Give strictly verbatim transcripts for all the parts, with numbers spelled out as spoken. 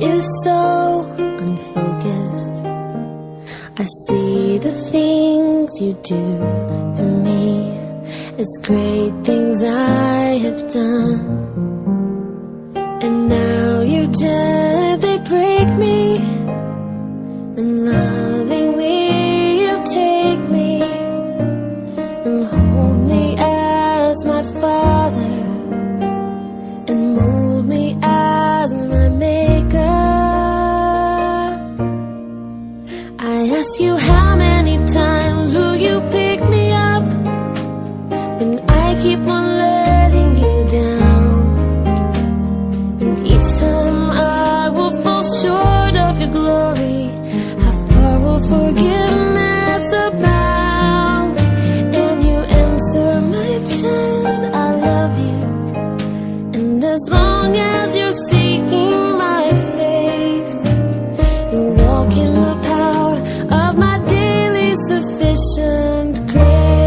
is so unfocused. I see the things you do through me as great things I have done. And now you gently break me, and lovingly you take me, and hold me as my father, and mold me as my maker. I ask you, how many times will you pick me up when I keep on letting you down? And each time I will fall short of your glory, how far will forgiveness abound? And you answer, my child, I love you. And as long as you're seeking my face, you walk in the power of my daily sufficient grace.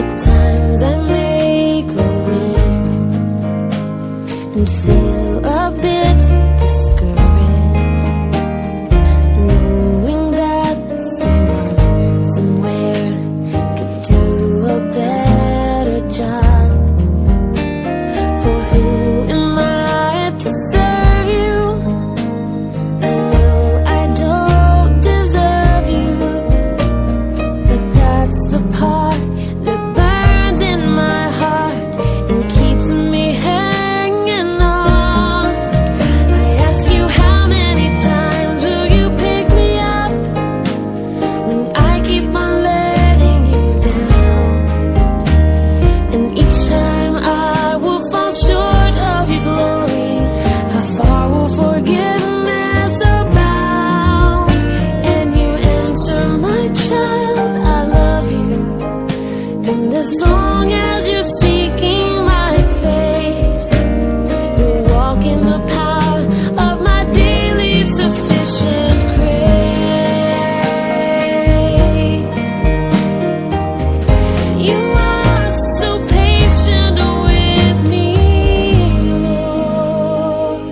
At times I may grow weak and feel a bit discouraged, knowing that someone somewhere could do a better job. For who am I to serve you? I know I don't deserve you, but that's the part that burns in my heart and keeps me hanging on. I ask you, how many times will you pick me up when I keep on letting you down? And each time I will fall short of your glory, how far will forgiveness abound? And you answer, my child, I love you. And as long as you're seeking my face, you walk in the power of my daily sufficient grace. You are so patient with me, Lord.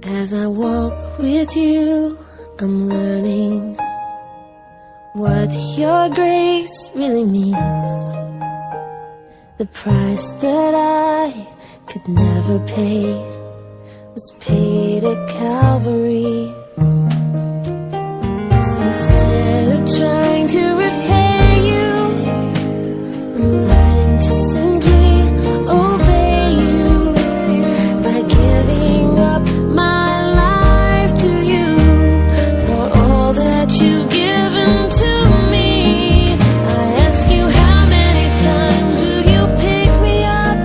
As I walk with you, I'm learning what your grace really means. The price that I could never pay was paid at Calvary. So instead of trying to repay you, I'm learning to simply obey you by giving up my life to you for all that you've given to me. I ask you, how many times will you pick me up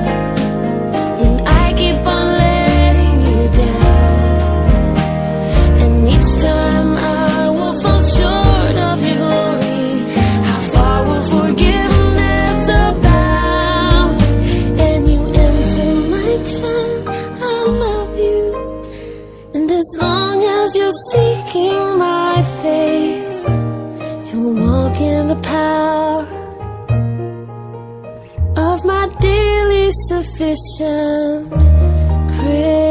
when I keep on letting you down? And each time I will fall short of your glory, how far will forgiveness abound? And you answer, my child, I love you. And as long as you're seeking my face, you'll walk in the power of my daily sufficient grace.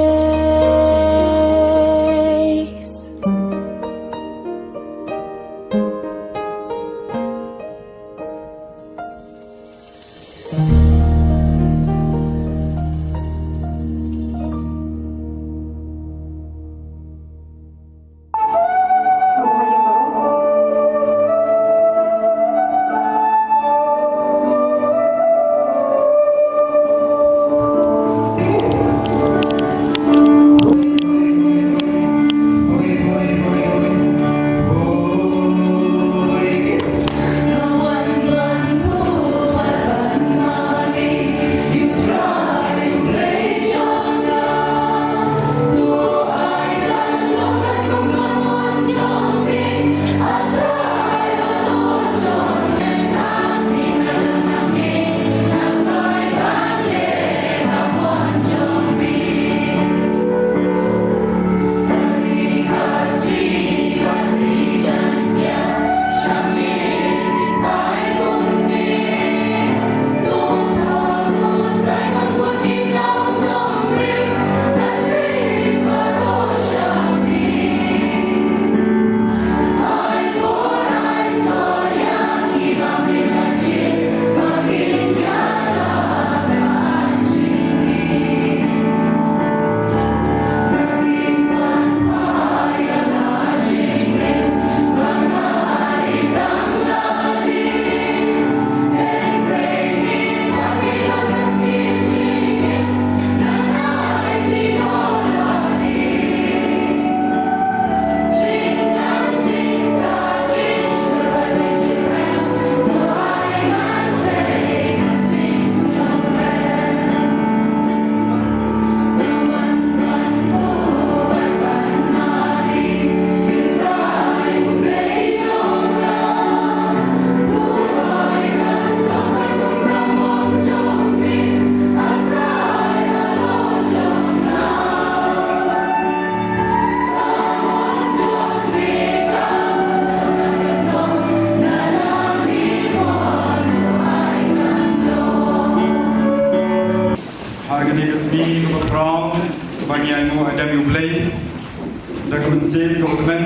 Sien ka ukmen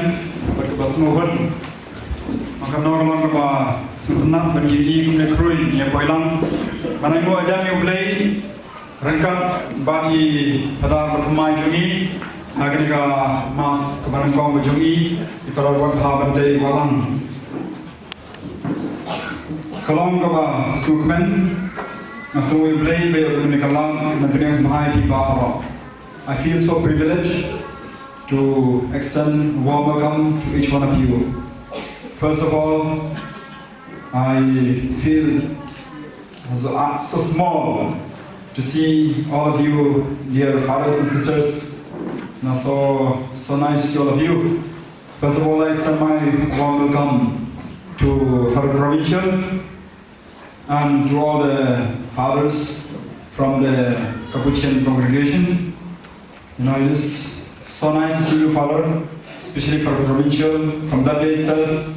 bad kaba sngewhun. Nga kynmaw ka long kaba sngewtynnat ban ïohi kumne khrui ïa poi lang ban ai nguh ai dem ïa U Blei ryngkat bad i Phadar bathymmai jong ngi ha kane ka mass kaba nyngkong ka jong i, i Phadar Wanpha Bantei Wahlang. Ka long kaba sngewkmen. Nga sngew ïa U Blei ba ïa kane ka lad na pdeng sngewbha ïa phi baroh. I feel so privileged to extend a warm welcome to each one of you. First of all, I feel so, uh, so small to see all of you, dear fathers and sisters. Now, so, so nice to see all of you. First of all, I extend my warm welcome to Father Provincial and to all the fathers from the Capuchin congregation. You know, it is so nice to see you, Father, especially Father Provincial. From that day itself,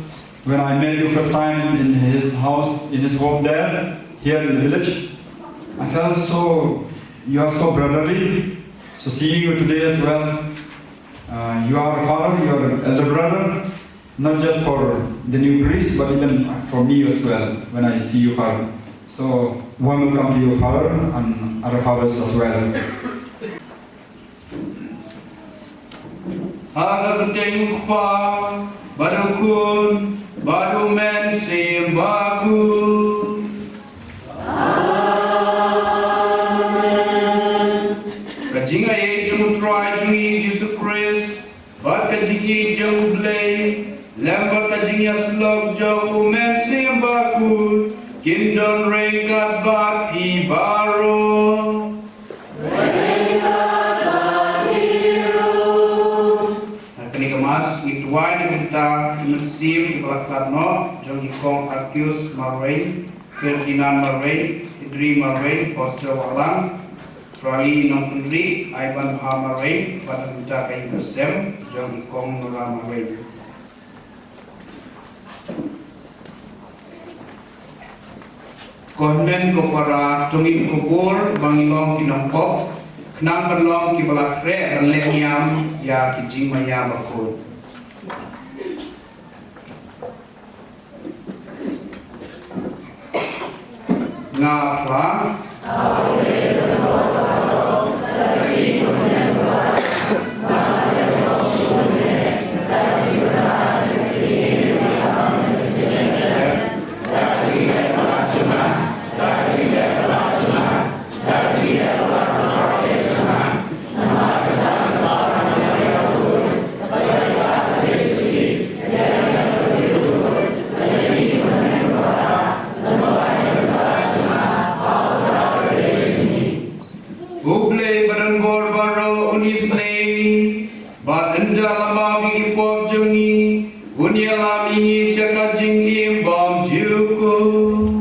when I met you first time in his house, in his home there, here in the village, I felt so, you are so brotherly. So seeing you today as well, uh, you are a father, you are an elder brother, not just for the new priest, but even for me as well, when I see you, Father. So, warm welcome to you, Father, and other fathers as well. Ha ka kyrteng U Kpa, bad U Khun, bad U Mynsiem Bakhuid. Amen. Ka jingaiei jong U Trai jong ngi Jisu Khrist, bad ka jingïeit jong U Blei, lem bad ka jingïasyllok jong U Mynsiem Bakhuid, kin don ryngkat bad phi baroh. Ha kane ka mass ngi duwai na ka bynta ki mynsiem kiba la khlad noh jong i Kong Arkius Marwein, Ferdinand Marwein, Idri Marwein, Pastor Wahlang, Rali Nongkynrih, Ivan Bha Marwein, bad na ka bynta ka ïing ka sem jong i Kong Nora Marwein. Ko hynmen ko para, to ngin khubor ba ngi long ki nongpop, khnang ban long kiba la khreh ban leh niam ïa ki jingmaïa bakhuid. Nga phla. U Blei ba don bor baroh un isynei, bad ynda la map ïa ki pop jong ngi, un ïalam ïa ngi sha ka jingim bymjukut.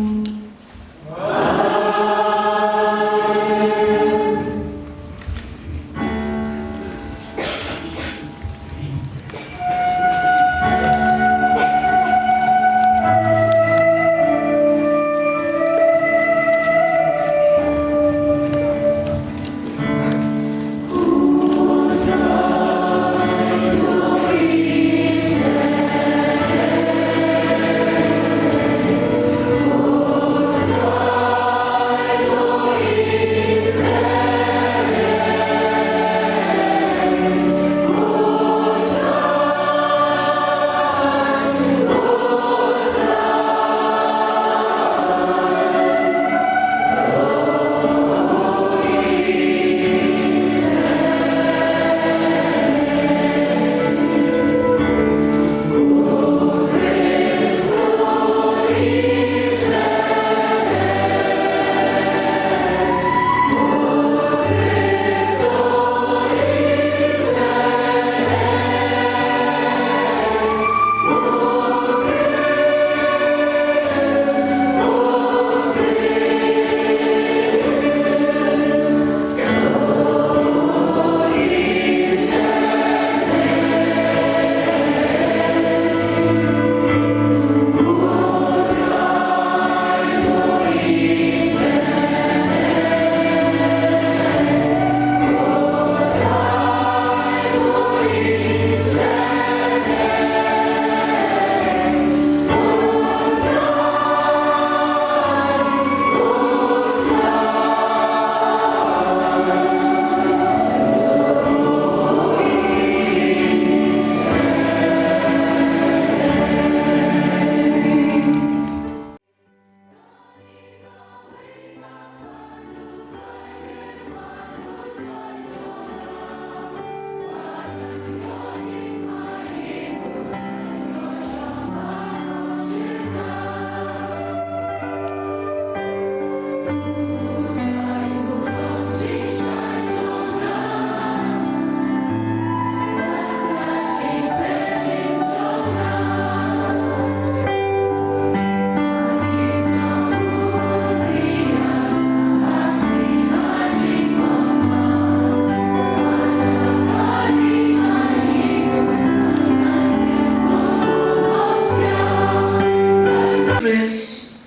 Khrist,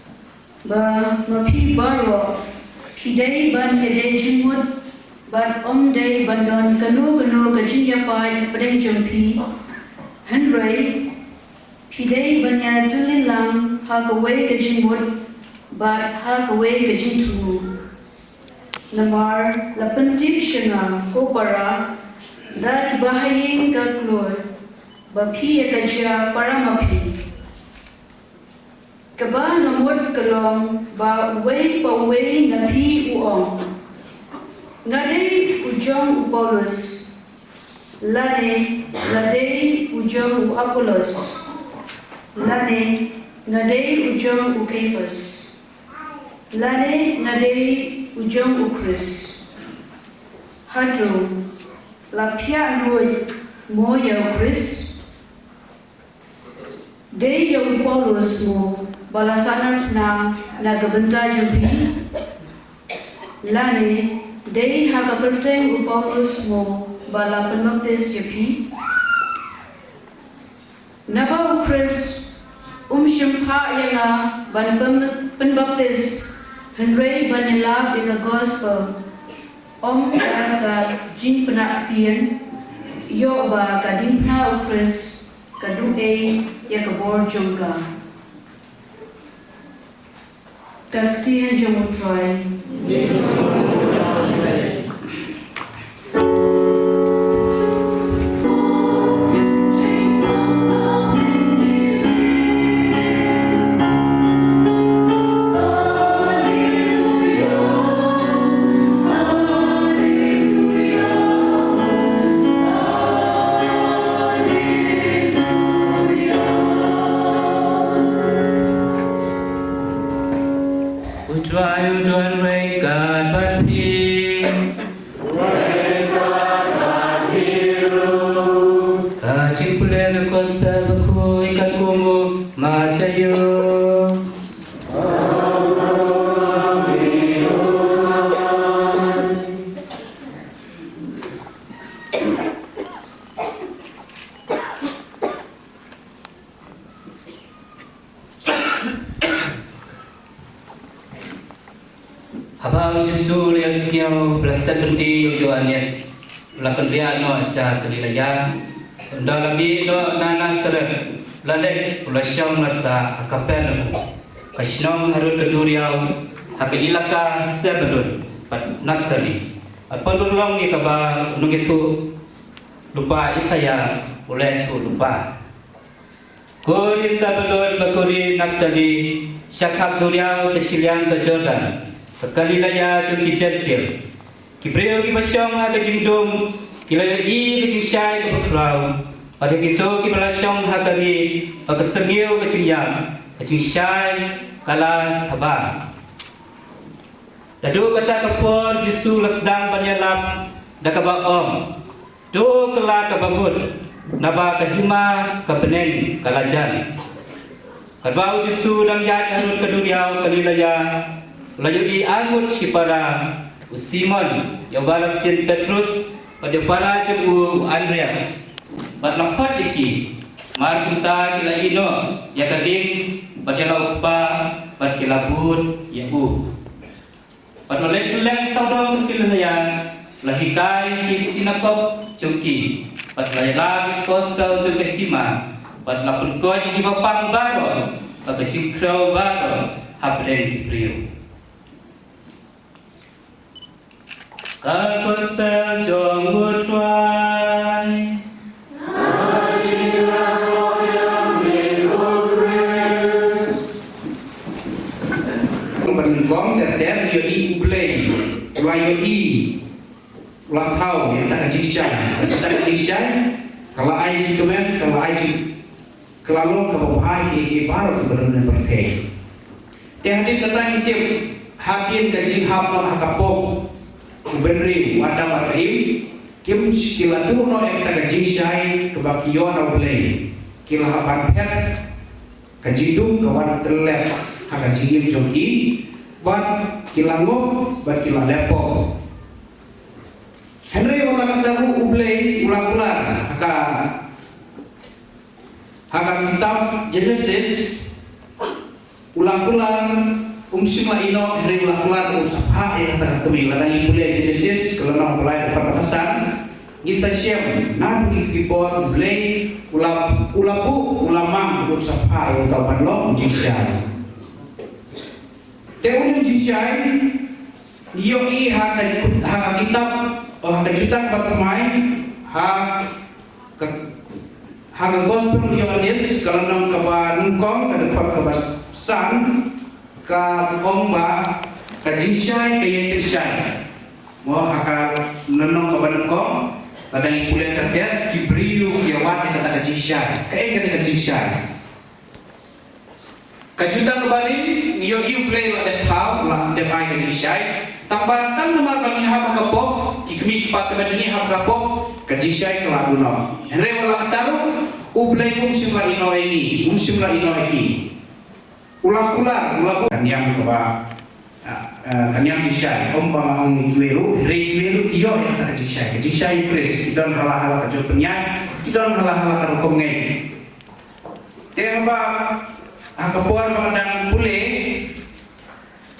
ba ma phi baroh phi dei ban ïadei jingmut, bad ym dei ban don kano kano ka jingïapait hapdeng jong phi. Hynrei phi dei ban ïa tylli lang ha kawei ka jingmut bad ha kawei ka jingthmu. Namar la pyntip sha nga, ko para, da kiba ha ïing ka kloi, ba phi ïa ka jia para ma phi. Kaba nga mut ka long ba uwei pa uwei na phi u ong, nga dei u jong u Paulus, lane nga dei u jong u Apollos, lane nga dei u jong u Kephas, lane nga dei u jong u Khrist. Hato la phiah luid mo ïa u Khrist? Dei ïa u Paulus mo ba la sahnarphna na ka bynta jong phi? Lane dei ha ka kyrteng u Paulus mo ba la pynbaptis ïa phi? Naba u Khrist um shym phah ïa nga ban pyn-, pynbaptis, hynrei ban ïalap ïa ka gospel. Ym da ka jingpynah ktien, ïoh ba ka diengphna u Khrist ka duh ei ïa ka bor jong ka. Ka ktien jong u Trai. U Trai u don ryngkat bad phi. Ka jingpule na Gospel bakhuid katkum u Mathaios. Haba u Jisu u la ïohsngew ba la set byndi ïa u Ïoannis, u la kynriah noh sha Galilea. Ynda la mih noh na Nasareth, u la leit, u la shong la sah ha Kapernaum, ka shnong harud ka duriaw, ha ka ilaka Sebulun bad Naptali. Bad pynurlong ïa kaba u nongïathuhlypa Isaïa u la ïathuhlypa. Ko ri Sebulun bad ko ri Naptali, sha khap duriaw sha shiliang ka Jordan, ka Galilea jong ki Jentil. Ki briew kiba shong ha ka jingdum ki la ïohi ka jingshai kaba khraw, bad ïa kito kiba la shong ha ka ri bad ka syrngiew ka jingïap, ka jingshai ka la thaba. Naduh kata ka por Jisu u la sdang ban ïalap da kaba ong, To kylla kaba mut, naba ka hima ka bneng ka la jan. Katba u Jisu u dang ïaid harud ka duriaw Galilea, u la ïohi ar ngut shipara, u Simon, ïa uba la sien Petrus, bad ïa u para jong u, u Andreas. Bad la khot ïa ki, mar kumta ki la ïehnoh ïa ka ding bad ïa la u kpa, bad ki la bud ïa u. Bad la leit kylleng sawdong ka Galilea, la hikai ha ki sinagog jong ki, bad la ïalap ïa ka gospel jong ka hima, bad la pynkoit ïa kiba pang baroh, bad ka jingkhrew baroh hapdeng ki briew. Ka gospel jong u Trai. Ban nyngkong, ter ter ïohi U Blei, la ïohi, la thaw ïa kata ka jingshai, ïa kata ka jingshai ka la ai jingkmen, ka la ai jing, ka la long kaba bha ïa kiei kiei baroh kiba don ha pyrthei. Te hadien kata ngi tip, hadien ka jinghap noh ha ka pop u bynriew u Adam bad ka Im, kim, ki la duh noh ïa kata ka jingshai kaba ki ïoh na U Blei. Ki la hap ban phet, ka jingdum ka wan tyllep ha ka jingim jong ki, bad ki la ngop bad ki la leh pop. Hynrei wat la katta ruh U Blei u la kular ha ka, ha ka kitab Jenesis, U la kular, um shym la ïehnoh, hynrei u la kular, um sa phah ïa kata ka kmie. Lada ngi pule Genesis, ka lynnong ba lai, dkhot ba san, ngin sa shem, naduh kine ki por, U Blei, u la, u la buh, u la mang, um sa phah ïa uta u ban long jingshai. Te une u jingshai, ngi ïohi ha ka, ha ka kitab, oh, ha ka jutang bathymmai, ha ka, ha ka Gospel u Ïoannis, ka lynnong kaba nyngkong, ka dkhot kaba san, ka ong ba ka jingshai ka ïai pynshai. Mo, ha ka lynnong kaba nyngkong, lada ngi pule ka dkhot, ki briew ki ïawad ïa kata ka jingshai. Kaei kane ka jingshai? Ka jutang kaba ri, ngi ïohi U Blei u la dep thaw, u la dep ai ka jingshai. Tang ba tang namar ba ngi hap ha ka pop, ki kmie ki kpa te ba ngi hap ha ka pop, ka jingshai ka la duh noh. Hynrei wat la katta ruh, U Blei um shym la ïehnoh ïa ngi, um shym la ïehnoh ïa ki. U la kular, u la buh. Ka niam kaba, ah, ah, ka niam jingshai, ym ba nga ong ïa kiwei ruh, hynrei kiwei ruh ki ïoh ïa kata ka jingshai. Ka jingshai U Khrist, ki don hala hala ka jingpynïaid, ki don hala hala ka rukom ngeit. Te haba, ha ka por ba nga dang pule,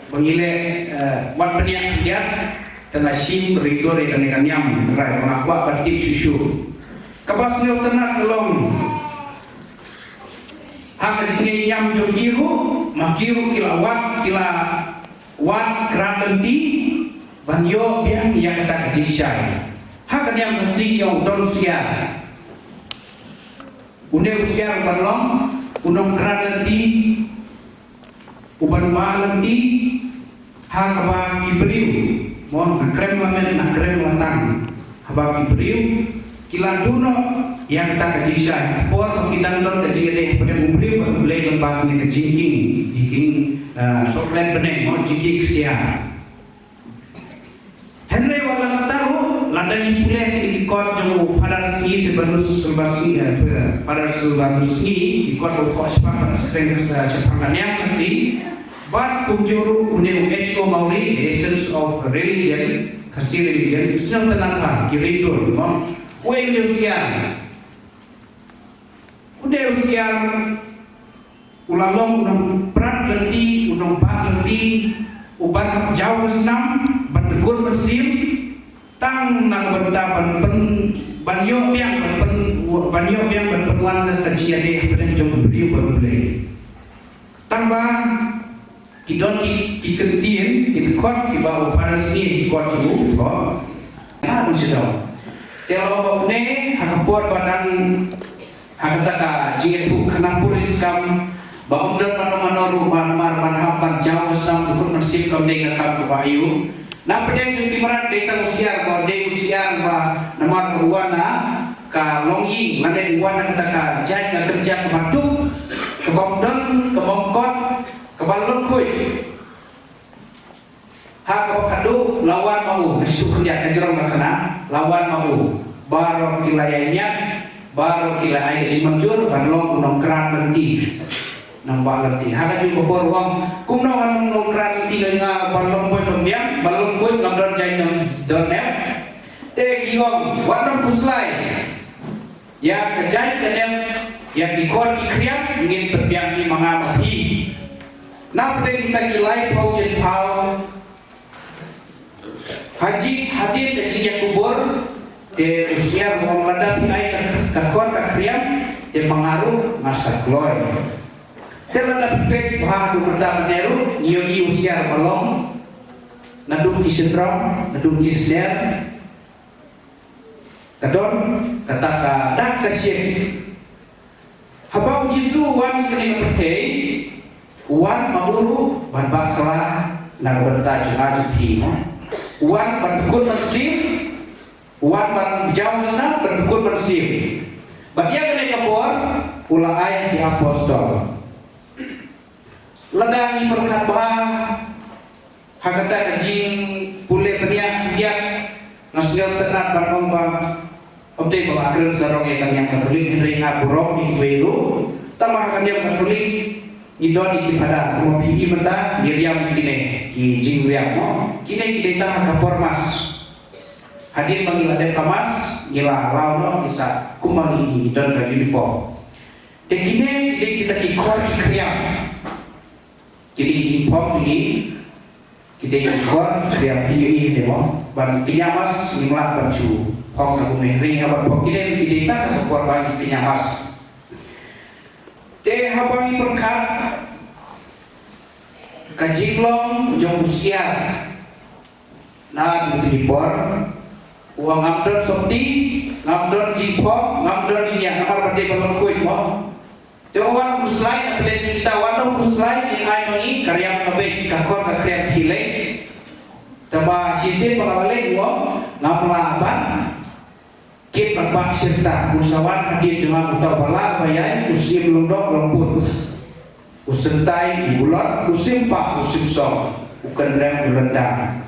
ba ngi leh, eh, wat pynïaid khyndiat, te nga shim ringdur ïa kane ka niam, hynrei ba nga kwah ban tip shuh shuh. Kaba sngewtynnat ka long, ha ka jingïaid niam jong ki ruh, ma ki ruh ki la wad, ki la wad krat lynti, ban ïoh biang ïa kata ka jingshai. Ha ka niam Khasi ngi ong don husiar. Une u husiar u ban long, u nongkrat lynti, u ban wad lynti, ha kaba ki briew, mo, na krem lamet, na krem latang, haba ki briew, ki la duh noh, ïa kata ka jingshai, por ba ki dang don ka jingïadei hapdeng u briew bad U Blei lyngba kane ka jingkieng, jingkieng, eh, sohklet bneng, mo, jingkieng ksiar. Hynrei wat la katta ruh, lada ngi pule kine ki kot jong u Father Sngi, Silvanus, Silvanus Sngi, eh, Father Silvanus Sngi, ki kot u thoh shaphang, shaphang, shaphang ka niam Khasi, bad kumjuh ruh une u H O Mawrie, The Essence of Religion, Khasi Religion, sngewtynnat bha, ki ringdur, mo. Uei une u husiar. Une u husiar, u la long u nongprat lynti, u nongbat lynti, u ban jaw ka snam, ban tyngut mynsiem, tang na ka bynta ban pyn, ban ïoh biang, ban pyn, ban ïoh biang, ban pynwan ka jingïadei hapdeng jong u briew bad U Blei. Tang ba, ki don ki, ki kyntien, ki dkhot, kiba u Pharisi, ki kot jong u, ko. Ha, u sdang. Te la ba une, ha ka por ba dang, ha kata ka jingïathuh khnang puriskam, ba ym don mano mano ruh ban mar ban hap ban jaw ka snam, tyngut mynsiem kam dei ka kam kaba aiu. Napdeng jong ki mrad dei tang u husiar ba, dei u husiar ba, namar ba u wan na ka longïing, lane u wan na kata ka jait ka kynjat kaba duk, kaba ym don, kaba ym kot, kaba lyngkhuid. Ha kaba khadduh, la wan ma u, ka shu khyndiat ka jrong ka khynnah, la wan ma u. Baroh ki la ïaingat, baroh ki la ai ka jingmynjur, ban long u nongkrat lynti. Nongbat lynti. Ha ka juh ka por u ong, kumno ngan long nongkrat lynti, nga ban long boi long biang, ban long boi ngam don jaiñ ngam don nep. Te ki ong, wat nang khuslai. Ïa ka jaiñ ka nep, ïa ki khor ki khriat, ngin pynbiang hi ma nga ma phi. Napdeng kita ki laiphew jingphew. Ha jingïadei ka jingïakubur, te u husiar u ong lada phi ai ka, ka khor ka khriat, te ma nga ruh nga sa kloi. Te lada phi peit bha haduh mynta mynne ruh, ngi ïohi u husiar ba long, naduh ki shynrang, naduh ki sner, ka don kata ka dak ka shit. Haba u Jisu u wan sha kane ka pyrthei, u wan ma u ruh ban bakla na ka bynta jong nga jong phi, mo. U wan ban pynkut mynsiem, u wan ban jaw ka snam ban pynkut mynsiem. Bad ïa kane ka por, u la ai ki apostol. Lada ngi pyrkhat bha ha kata ka jingpule bniah khyndiat, nga sngewtynnat ban ong ba ym dei ba nga kren sarong ïa ka niam Katholik, hynrei nga burom ïa kiwei ruh. Tangba ha ka niam Katholik ngi don ïa ki phadar, kumba phi i mynta ngi riam kine ki jingriam, mo. Kine ki dei tang ha ka por Mass. Hadien ba ngi la dep ka Mass ngi la law noh, ngi sa kumba ngi don ka uniform. Te kine ki dei kita ki khor ki khriam. Kine ki jingphong kine, ki dei ki khor ki khriam, phi ïohi ne mo. Ban kynja mass ngim lah ban ju phong na kumne, hynrei haba phong kine ki dei tang ka khor ban kynja mass. Te haba ngi pyrkhat ka jinglong jong u siar na kine ki por, u ong ngam don sotti, ngam don jingphong, ngam don jingïa, namar ba dei ba long khuid mo. Te u wan u khuslai, na pdeng jingkita, wan u khuslai, jingaiñ ma ngi ka riam ka beit, ka khor ka khriam phi leit. Te ba shisien ba nga la leit, u ong ngam lah ban kit ban bah shirta. Un sa wan hadien jong nga uta uba lah ba ïaid, u Syiem Lyngdoh Lyngpun, u Syntai, u Bulot, u Sympah, u Sympsong, u Kynrem, u Lyndang.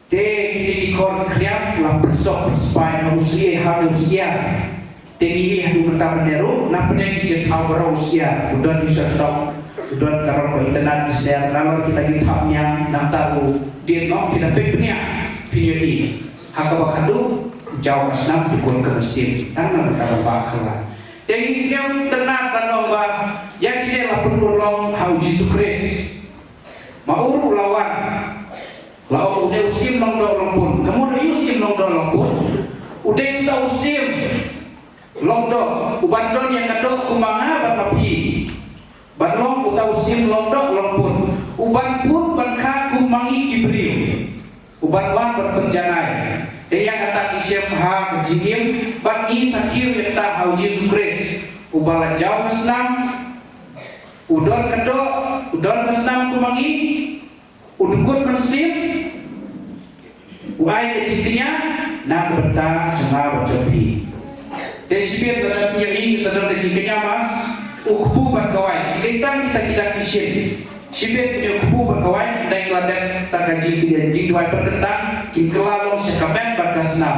Te kine ki khor ki khriam la pynsuk pynspah ha u siar, ha u siar. Te ngi ïohi haduh mynta mynne ruh, na pdeng ki jingthaw baroh u siar u don, u sha tok u don, ka rong ba itynnad ki sner, nalor kita ki thap niam, nangta u dien noh, kita peit bniah, phin ïohi. Ha kaba khadduh u jaw ka snam, u dukun ka mynsiem, tang na kata ba khala. Te ngi sngew tynnad ban ong ba ïa kine la pynurlong ha u Jisu Khrist. Ma u ruh la wan. La ong u dei u Syiem Lyngdoh Lyngpun. Ka mut u dei u Syiem Lyngdoh Lyngpun, u dei uta u Syiem Lyngdoh uban don ïa ka doh kum ma nga bad ma phi, ban long uta u Syiem Lyngdoh Lyngpun, uban put ban kha kum ma ngi ki briew, uban wan ban pynjanai. Te ïa kata ki shem ha ka jingim bad ngi sakhi ïa kata ha u Jisu Khrist, uba la jaw ka snam, u don ka doh, u don ka snam kum ma ngi, u dukun mynsiem, u ai ka jingkñia na ka bynta jong nga bad jong phi. Te shibit lada phi ïohi sa don ka jingkñia mass, u kpu bad ka waiñ, ki dei tang kita ki dak ki shin. Shibit phi ïohi u kpu bad ka waiñ, dei la dep tang ka jingkñia, jingduwai pyrkhat, ki kylla long sha ka met bad ka snam.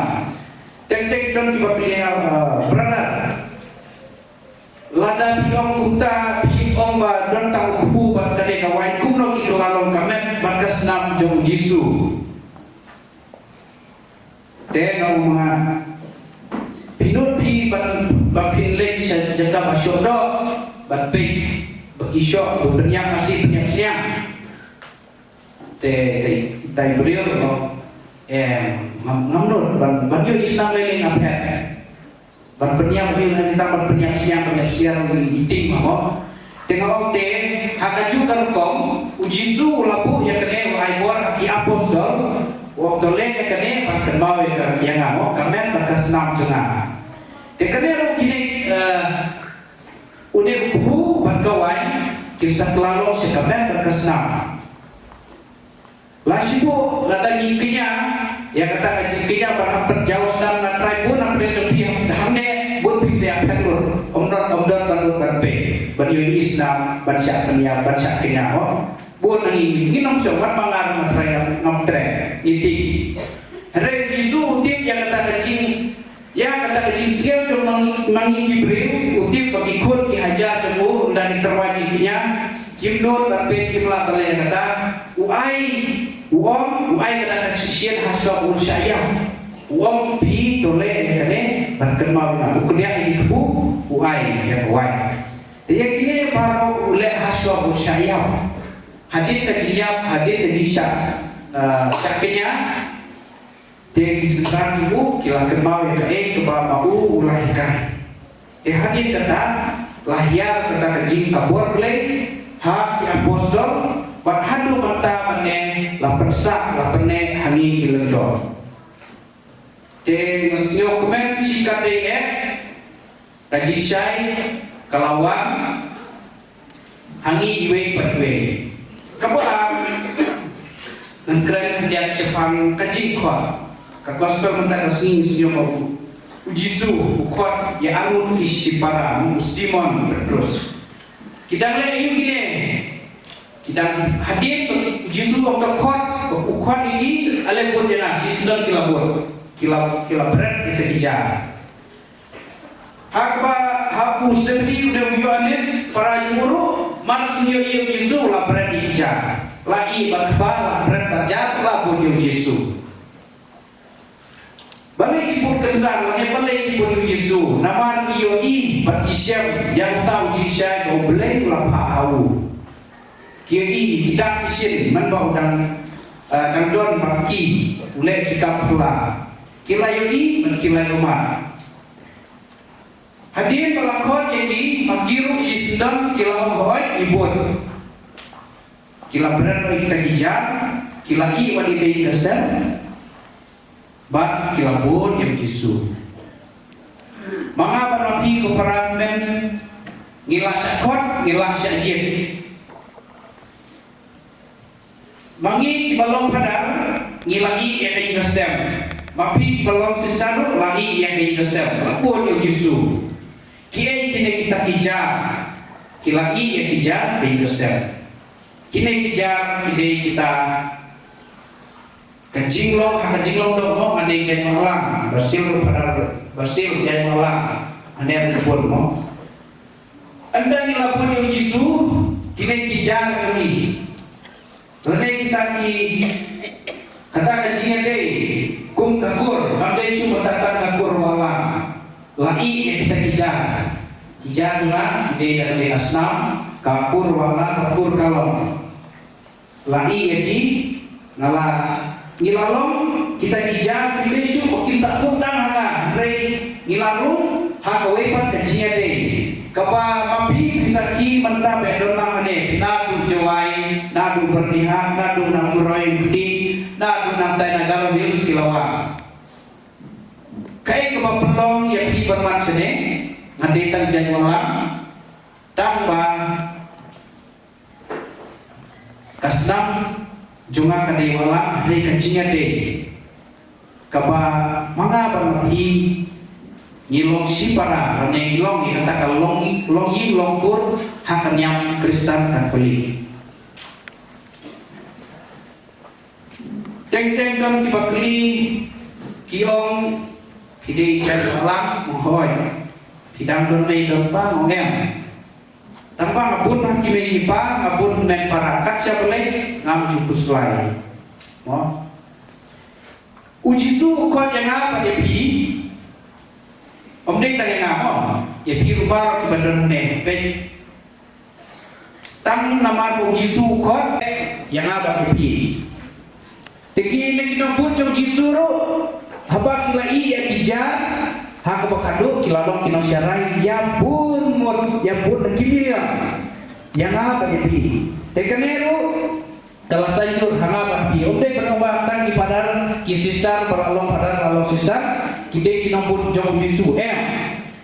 Teng teng don kiba phi ïa, uh, brother. Lada phi ong kumta, phi ong ba don tang u kpu bad kane ka waiñ, kumno ki kylla long ka met bad ka snam jong u Jisu? Te nga ong ma nga, phi nud phi ban, ba phin leit sha jaka ba suk doh, ban peit ba ki suk, ba pynïap Khasi, pynïap Sniang. Te, te, te i briew u ong, em, ngam, ngam nud ban, ban ïoh i snam lei lei, nga phet. Ban pynïap, ban ïoh na kita ban pynïap Sniang, pynïap Sniang i, i ting ma mo. Te nga ong te, ha kajuh ka rukom u Jisu u la buh ïa kane, u ai bor ha ki apostol, u ong to leh ïa kane ban kynmaw ïa ka, ïa nga mo, ka met bad ka snam jong nga. Te kane ruh kine, eh, une u kpu bad ka waiñ kin sa kylla long sha ka met bad ka snam. Lashibun lada ngi kñia ïa kata ka jingkñia ban hap pynjaw snam, nga trai bun ha pdeng jong phi, hangne bun phi sa ïa phet lut. Ym don, ym don ba lut ban peit, ban ïohi snam, ban shah kñia, ban shah kñia mo. Bun na ngi, ngin ym shong, wat ma nga ruh nga trai, ngam treh, ngi tip. Hynrei u Jisu u tip ïa kata ka jing Ïa kata ka jingsngew jong ma ngi, ma ngi ki briew, u tip ba ki khun ki hajar jong u, ynda ki tyrwa jingkñia, kim nud ban peit, kim lah ban leh kata, u ai, u ong, u ai kata ka shisien ha shuwa ba un shah ïap. U ong phi to leh ïa kane, ban kynmaw ïa nga. U kdiah ïa ki kpu, u ai ïa ka waiñ. Te ïa kine baroh u leh ha shuwa ba un shah ïap. Hadien ka jingïap, hadien ka jingshah, eh, shah kñia. Te ki synran jong u ki la kynmaw ïa kaei kaba ma u u la hikai. Te hadien kata la hiar kata ka jing, ka bor Blei ha ki apostol, bad haduh mynta mynne la pynsah, la pynneh ha ngi ki lyngdoh. Te nga sngewkmen shikatdei eh, ka jingshai ka la wan ha ngi iwei pa iwei. Kaba ar, ngan kren khyndiat shaphang ka jingkhot. Ka gospel mynta ka sngi, sngi ba u, u Jisu u khot ïa arngut ki shipara, u Simon Petrus. Ki dang leh aïu kine? Ki dang, hadien ba u Jisu u khot, u khot ïa ki, ale bud ïa nga, shisyndon ki la bud. Ki la, ki la bret ïa kita ki jar. Ha kaba, ha u Sebedi u dei u Ïoannis, para jong u ruh, mar shu ïohi ïa u Jisu la bret ïa ki jar. La ïeh bad kba, la bret bad jar, la bud ïa u Jisu. Balei ki bud kynsan, lane balei ki bud ïa u Jisu? Namar ki ïohi bad ki shem ïa uta u jingshai ba U Blei u la phah ha u. Ïohi ki dak ki shin man ba u dang, eh, dang don bad ki, u leh ki kam pula. Ki la ïohi bad ki la ïohmad. Hadien ba la khot ïa ki, ma ki ruh shisyndon ki la ong, hooid, ngi bud. Ki la bret ïa kita ki jar, ki la ïeh wat ïa ka ïing ka sem, bad ki la bud ïa u Jisu. Ma nga bad ma phi ko para hynmen, ngi la shah khot, ngi la shah jied. Ma ngi kiba long phadar, ngi la ïeh ïa ka ïing ka sem. Ma phi kiba long sister ruh, la ïeh ïa ka ïing ka sem, la bud ïa u Jisu. Kiei kine kita ki jar? Ki la ïeh ïa ki jar ka ïing ka sem. Kine ki jar ki dei kita ka jinglong, ha ka jinglong doh mo, nga dei jaiñ Mawlam, Basil ruh phadar, Basil jaiñ Mawlam, ane ruh bun mo. Ynda ngi la bud ïa u Jisu, kine ki jar ka ngi. Lane kita ki, kata ka jingïadei kum ka kur, kam dei shuh kata ka kur Mawlam. La ïeh ïa kita ki jar. Ki jar jong nga ki dei da ka dei ka snam, ka kur Mawlam, ka kur Kalong. La ïeh ïa ki, nga la, ngi la long kita ki jar, ki dei shuh ba kim sa kut tang ha nga, hynrei ngi la rung ha kawei pat ka jingïadei. Kaba ma phi phi sakhi mynta ba don lang hangne, phi naduh Jowai, naduh Byrnihat, naduh na Umroi Umkti, naduh nangtai na Garo Hills ki la wan. Kaei kaba pynlong ïa phi ban wan shane? Nga dei tang jaiñ Mawlam, tang ba ka snam jong nga ka dei Mawlam, hynrei ka jingïadei kaba ma nga bad ma phi ngi long shipara, lane ngi long ïa kata ka long, long ïing long kur ha ka niam Khristan Katholik. Teng teng don kiba kylli, ki ong, phi dei jaiñ Mawlam? Ong hooid. Phi dang don mei don pa? Ong em. Tang ba nga bun ha ki mei ki pa, nga bun hynmen para, kat shaba leit ngam ju khuslai. Mo? U Jisu u khot ïa nga bad ïa phi. Ym dei tang ïa nga mo, ïa phi ruh baroh kiba don hangne. Peit. Tang namar ba u Jisu u khot ïa nga bad ïa phi. Te kine ki nongbud jong u Jisu ruh, haba ki la ïeh ïa ki jar, ha kaba khadduh ki la long ki nongsharai ïa bun ngut, ïa bun ki million. Ïa nga bad ïa phi. Te kane ruh ka la saiñdur ha nga bad phi. Ym dei ban ong ba tang ki phadar, ki sister ba la long phadar, la long sister, ki dei ki nongbud jong u Jisu. Em.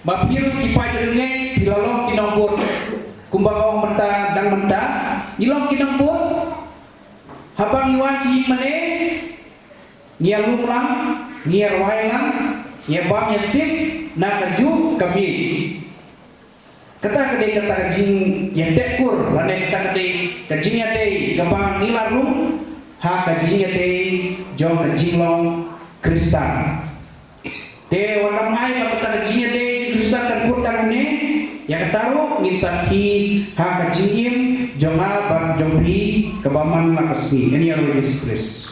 Ba phi ruh ki paid ryngiej phi la long ki nongbud. Kumba nga ong mynta, dang mynta ngi long ki nongbud. Haba ngi wan sha ïing mane, ngi ïalum lang, ngi ïarwai lang, ngi ïabam ïasip na kajuh ka miej. Kata ka dei kata ka jingïateh kur, lane kata ka dei ka jingïadei kaba ngi la rung ha ka jingïadei jong ka jinglong Khristan. Te wat lam ai ba kata ka jingïadei jong Khristan kan kut tang hangne, ïa kata ruh ngin sakhi ha ka jingim jong nga bad jong phi kaba man la ka sngi. Ïa u Jisu Khrist.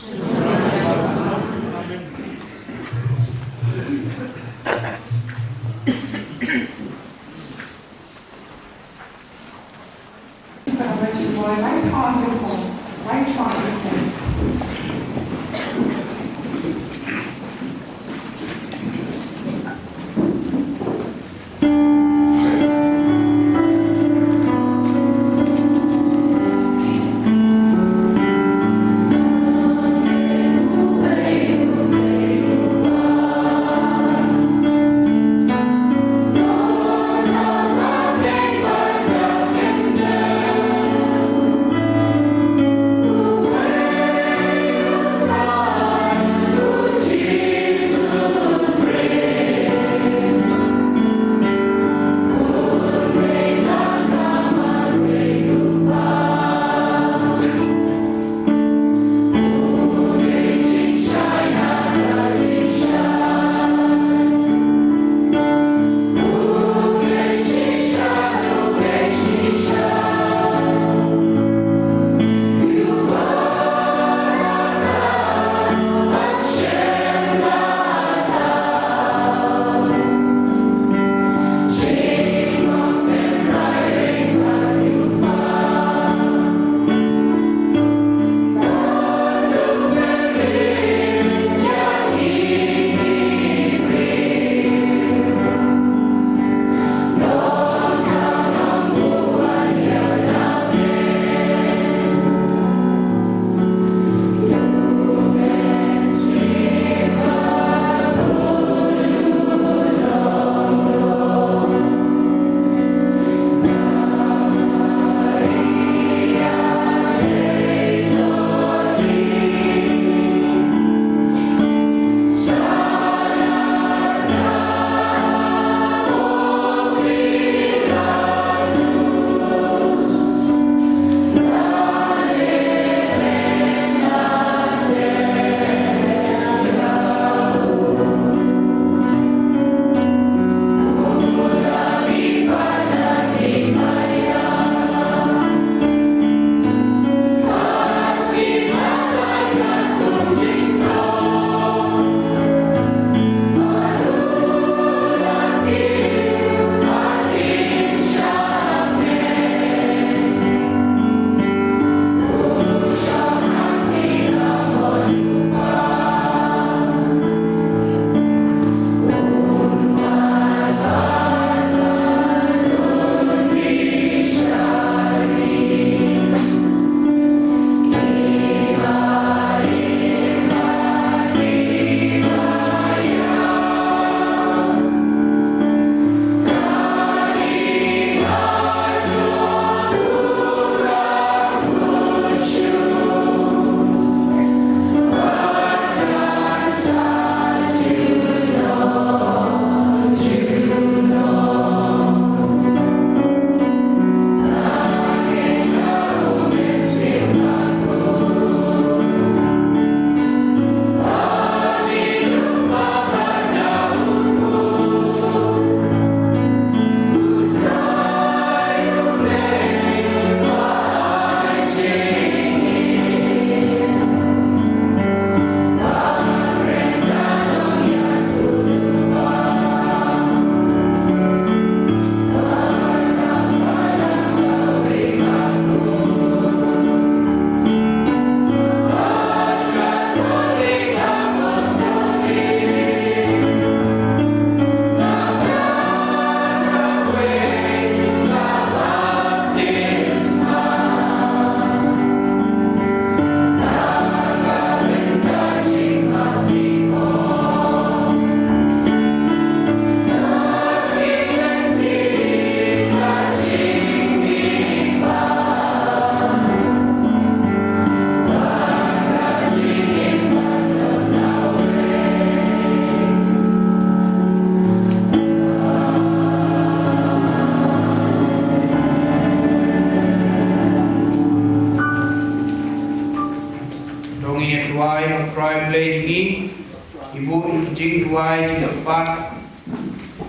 Kyrpad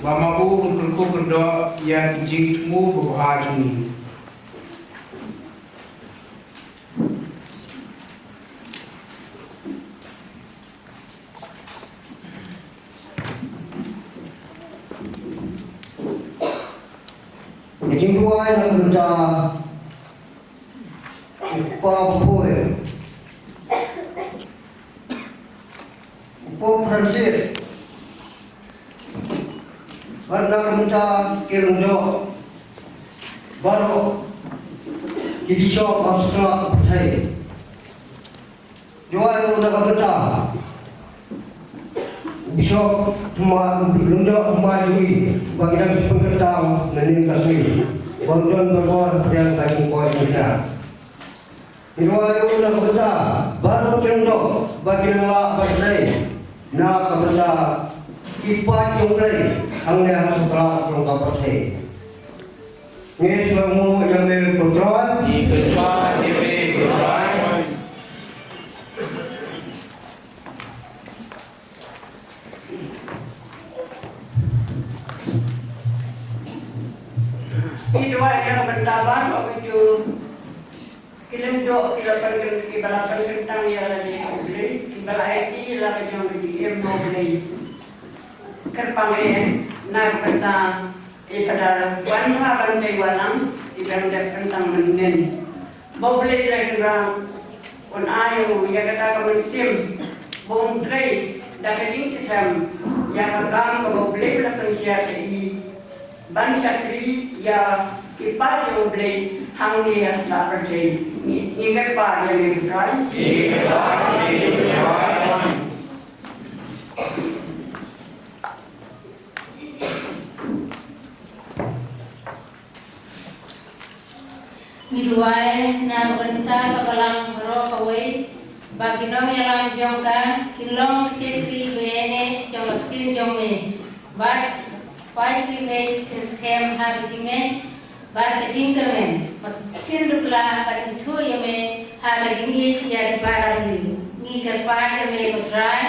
ba ma u un kyrkhu kyrdoh ïa ki jingthmu babha jong ngi. Ka jingduwai na ka bynta u Kpa Baphoi, u Pope Francis, bad na ka bynta ki lyngdoh baroh, ki bishop ba sngewbha pyrthei. Duwai ruh na ka bynta u Bishop Thymmai, u Lyngdoh Thymmai Louis, ba ki dang shu pynkyntang mynnin ka sngi, ba u don barabor hapdeng ka jingkoit jingkhiah. Ngi duwai ruh na ka bynta baroh ki lyngdoh ba ki nang lah ban trei na ka bynta ki paid jong U Blei hangne ha satlak jong ka pyrthei. Ngi sngewbha ïa me ko Trai. Ngi kyrpad ïa me ko Trai. Ngi duwai ïa ka bynta baroh kito ki lyngdoh kiba la pynkyntang, kiba la pynkyntang ïa lade ha U Blei, kiba la aiti ïa la ka jong ka jingim ha U Blei. Kyrpang eh na ka bynta i Phadar Wanbhaban Teiwalang, i dang dep kyntang mynnin. Ba U Blei Trai Kynrad un ai ïa u ïa kata ka mynsiem ba un trei da ka jingshitom ïa ka kam kaba U Blei u la pynshai ïa i, ban shakri ïa ki paid jong U Blei hangne ha la pyrthei. Ngi, ngi kyrpad ïa me ko Trai. Ngi duwai na ka bynta ka balang baroh kawei, ba ki nongïalam jong ka kin long ki shakri ba ïaineh jong ka ktien jong me, bad ba kin leit kin skhem ha ka jingngeit bad ka jingkyrmen, ba kin dup lah ban ithuh ïa me ha ka jingïeit ïa ki para briew. Ngi kyrpad ïa me ko Trai.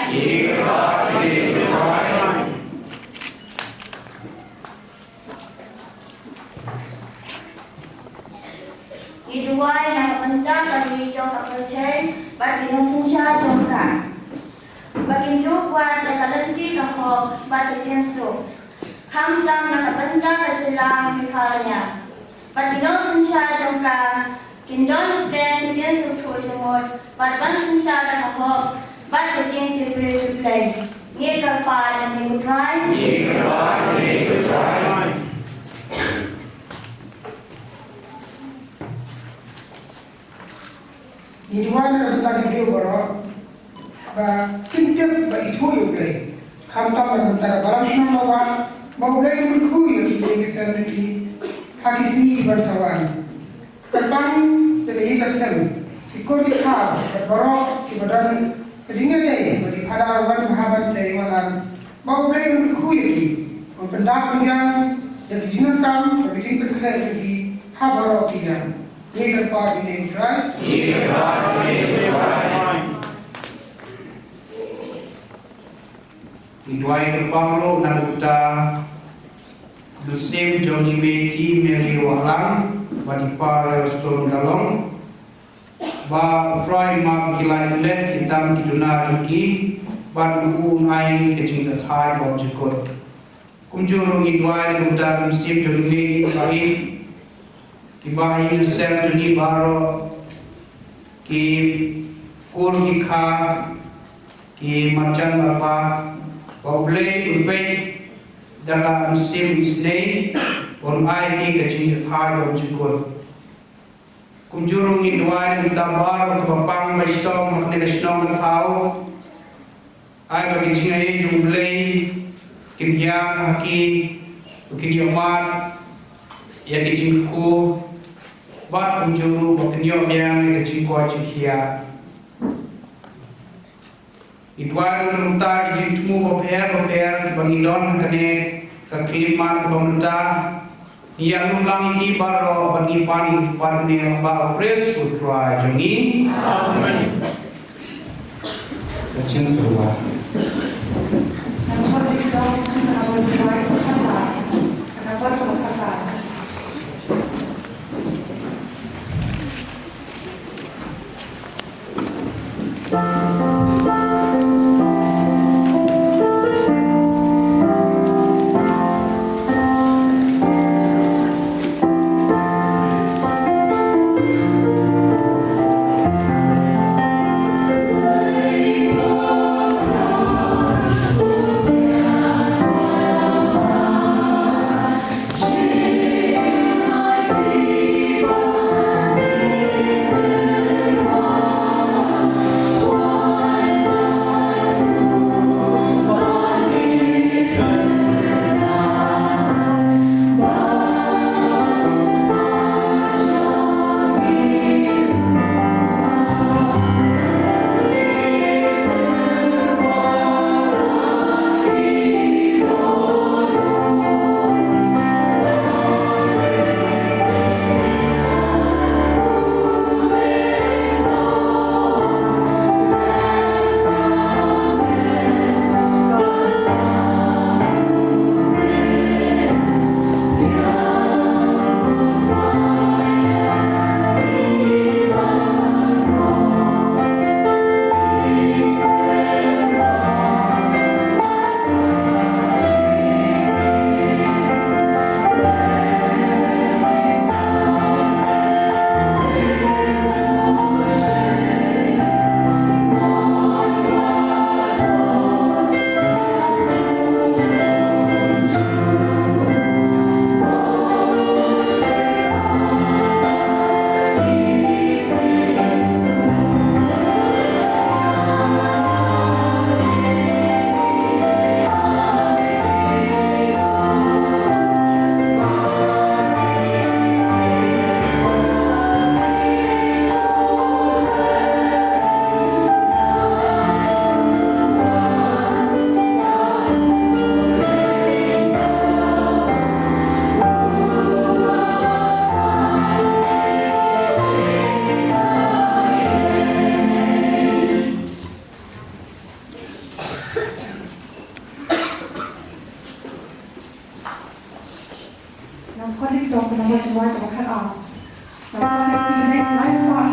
Ngi duwai na ka bynta ka ri jong ka pyrthei bad ki nongsynshar jong ka, ba kin dup wad ïa ka lynti ka hok bad ka jingsuk. Khamtam na ka bynta ka jylla Meghalaya, bad ki nongsynshar jong ka kin don pdeng ki jingsngewthuh jingmut bad ban synshar da ka hok bad ka jingtip briew tip Blei. Ngi kyrpad ïa me ko Trai. Ngi duwai na ka bynta ki briew baroh ba kin tip bad ithuh ïa U Blei, khamtam na ka bynta ka balang shnong nongwan, ba U Blei un kyrkhu ïa ki ïing ki sem jong ki ha ki sngi ban sa wan. Kyrpang ïa ka ïing ka sem, ki kur ki kha bad baroh kiba don ka jingïadei bad i Phadar Wanbhaban Teiwalang, ba U Blei un kyrkhu ïa ki, un pyndap pynbiang ïa ki jingdonkam bad ki jingpynkhreh jong ki ha baroh ki liang. Ngi kyrpad ïa me ko Trai. Ngi duwai kyrpang ruh na ka bynta u mynsiem jong i Mei T. Mary Wahlang bad i Pa Ralston Galong, ba U Trai un map ïa ki lait ki let, ki tam ki duna jong ki, bad u un ai ka jingthathai bymjukut. Kumjuh ruh ngi duwai na ka bynta ki mynsiem jong i Mei T. Kiba ha ïing ha sem jong ngi baroh, ki kur ki kha, ki marjan marpa, ba U Blei un peit da ka mynsiem isynei, un ai ki ka jingthathai bymjukut. Kumjuh ruh ngi duwai na ka bynta baroh kiba pang ba shitom ha kane ka shnong ka thaw. Ai ba ki jingaiei jong U Blei kin hiar ha ki, ba kin ïohmad ïa ki jingkyrkhu, bad kumjuh ruh ba kin ïoh biang ïa ki jingkoit jingkhiah. Ngi duwai ruh na ka bynta ki jingthmu bapher bapher kiba ngi don ha kane ka khyllipmat kaba mynta. Ngi ïalum lang ïa ki baroh bad ngi pan ïa ki pat ne ha U Khrist U Trai jong ngi. Amen. Ka jingduwai. Khot ïa ki tong ka number jingwan kaba khatar. Now, khot ïa ki next live spot.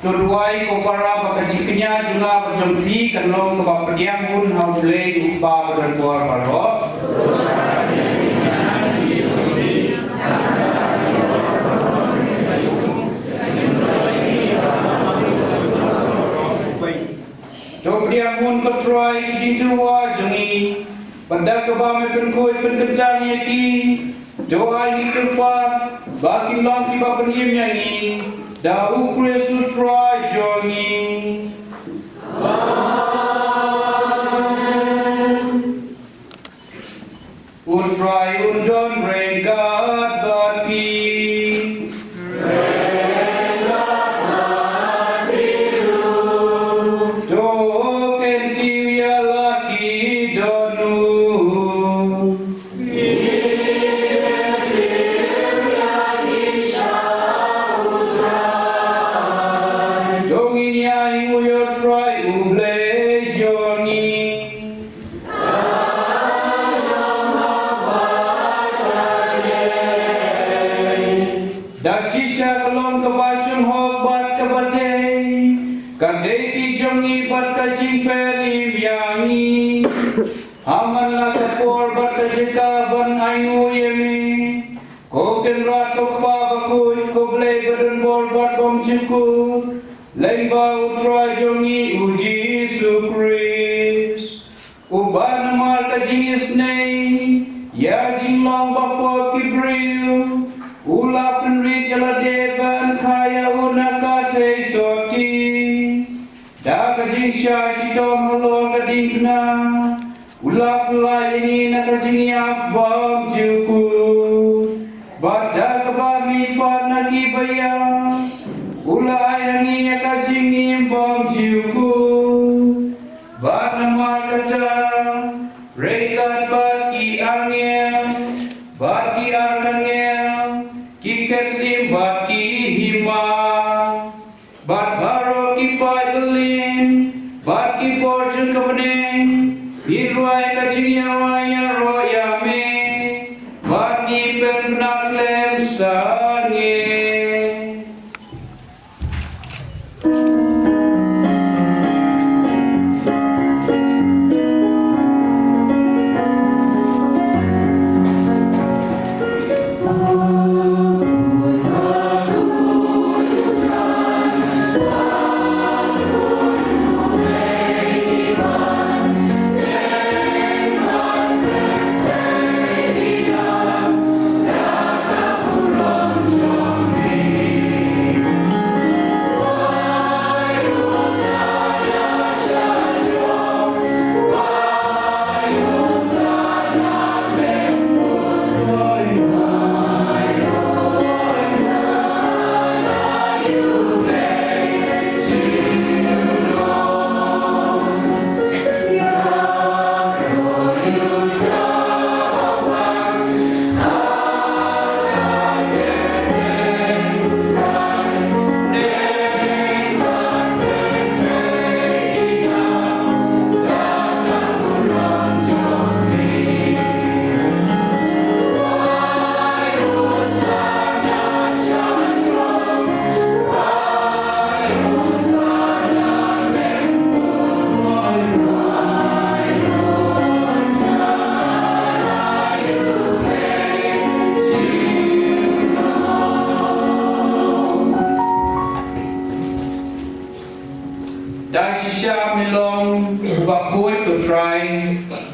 To duwai ko para ba ka jingkñia jong nga bad jong phi kan long kaba pdiang bun ha U Blei U Kpa badonbor baroh. To pdiang bun ko Trai ki jingtyrwa jong ngi, bad da kaba me pynkhuid pynkyntang ïa ki, to ai ngi kyrpad ba kin long kiba pynim ïa ngi da U Khrist U Trai jong ngi. Amen. U Trai un don ryngkat bad phi. To kyntiew ïa la ki dohnud. To ngin ïa ainguh ïa U Trai U Blei jong ngi. Da shisha ka long kaba shynhok bad kaba dei, ka dei ki jong ngi bad ka jingpynim ïa ngi. Ha man la ka por bad ka jaka ban ainguh ïa me, ko Kynrad ko Kpa bakhuid, ko Blei badonbor bad bymjukut, lyngba U Trai jong ngi U Jisu Khrist. Uba namar ka jingisynei ïa jinglong bapop ki briew, u la pynrit ïa lade ban kha ïa u na ka theisotti. Da ka jingshah shitom halor ka diengphna, u la pynlait ïa ngi na ka jingïap bymjukut. Bad da kaba mihpat na ki baïap, u la ai ha ngi ïa ka jingim bymjukut. Bad namar kata, ryngkat bad ki angel, bad ki arkangel, ki kyrsim bad ki hima, bad baroh ki paidbah, bad ki bor jong ka bneng, ngi rwai ka jingïarwai ïaroh ïa me, bad ngi pynbna khlem sangeh.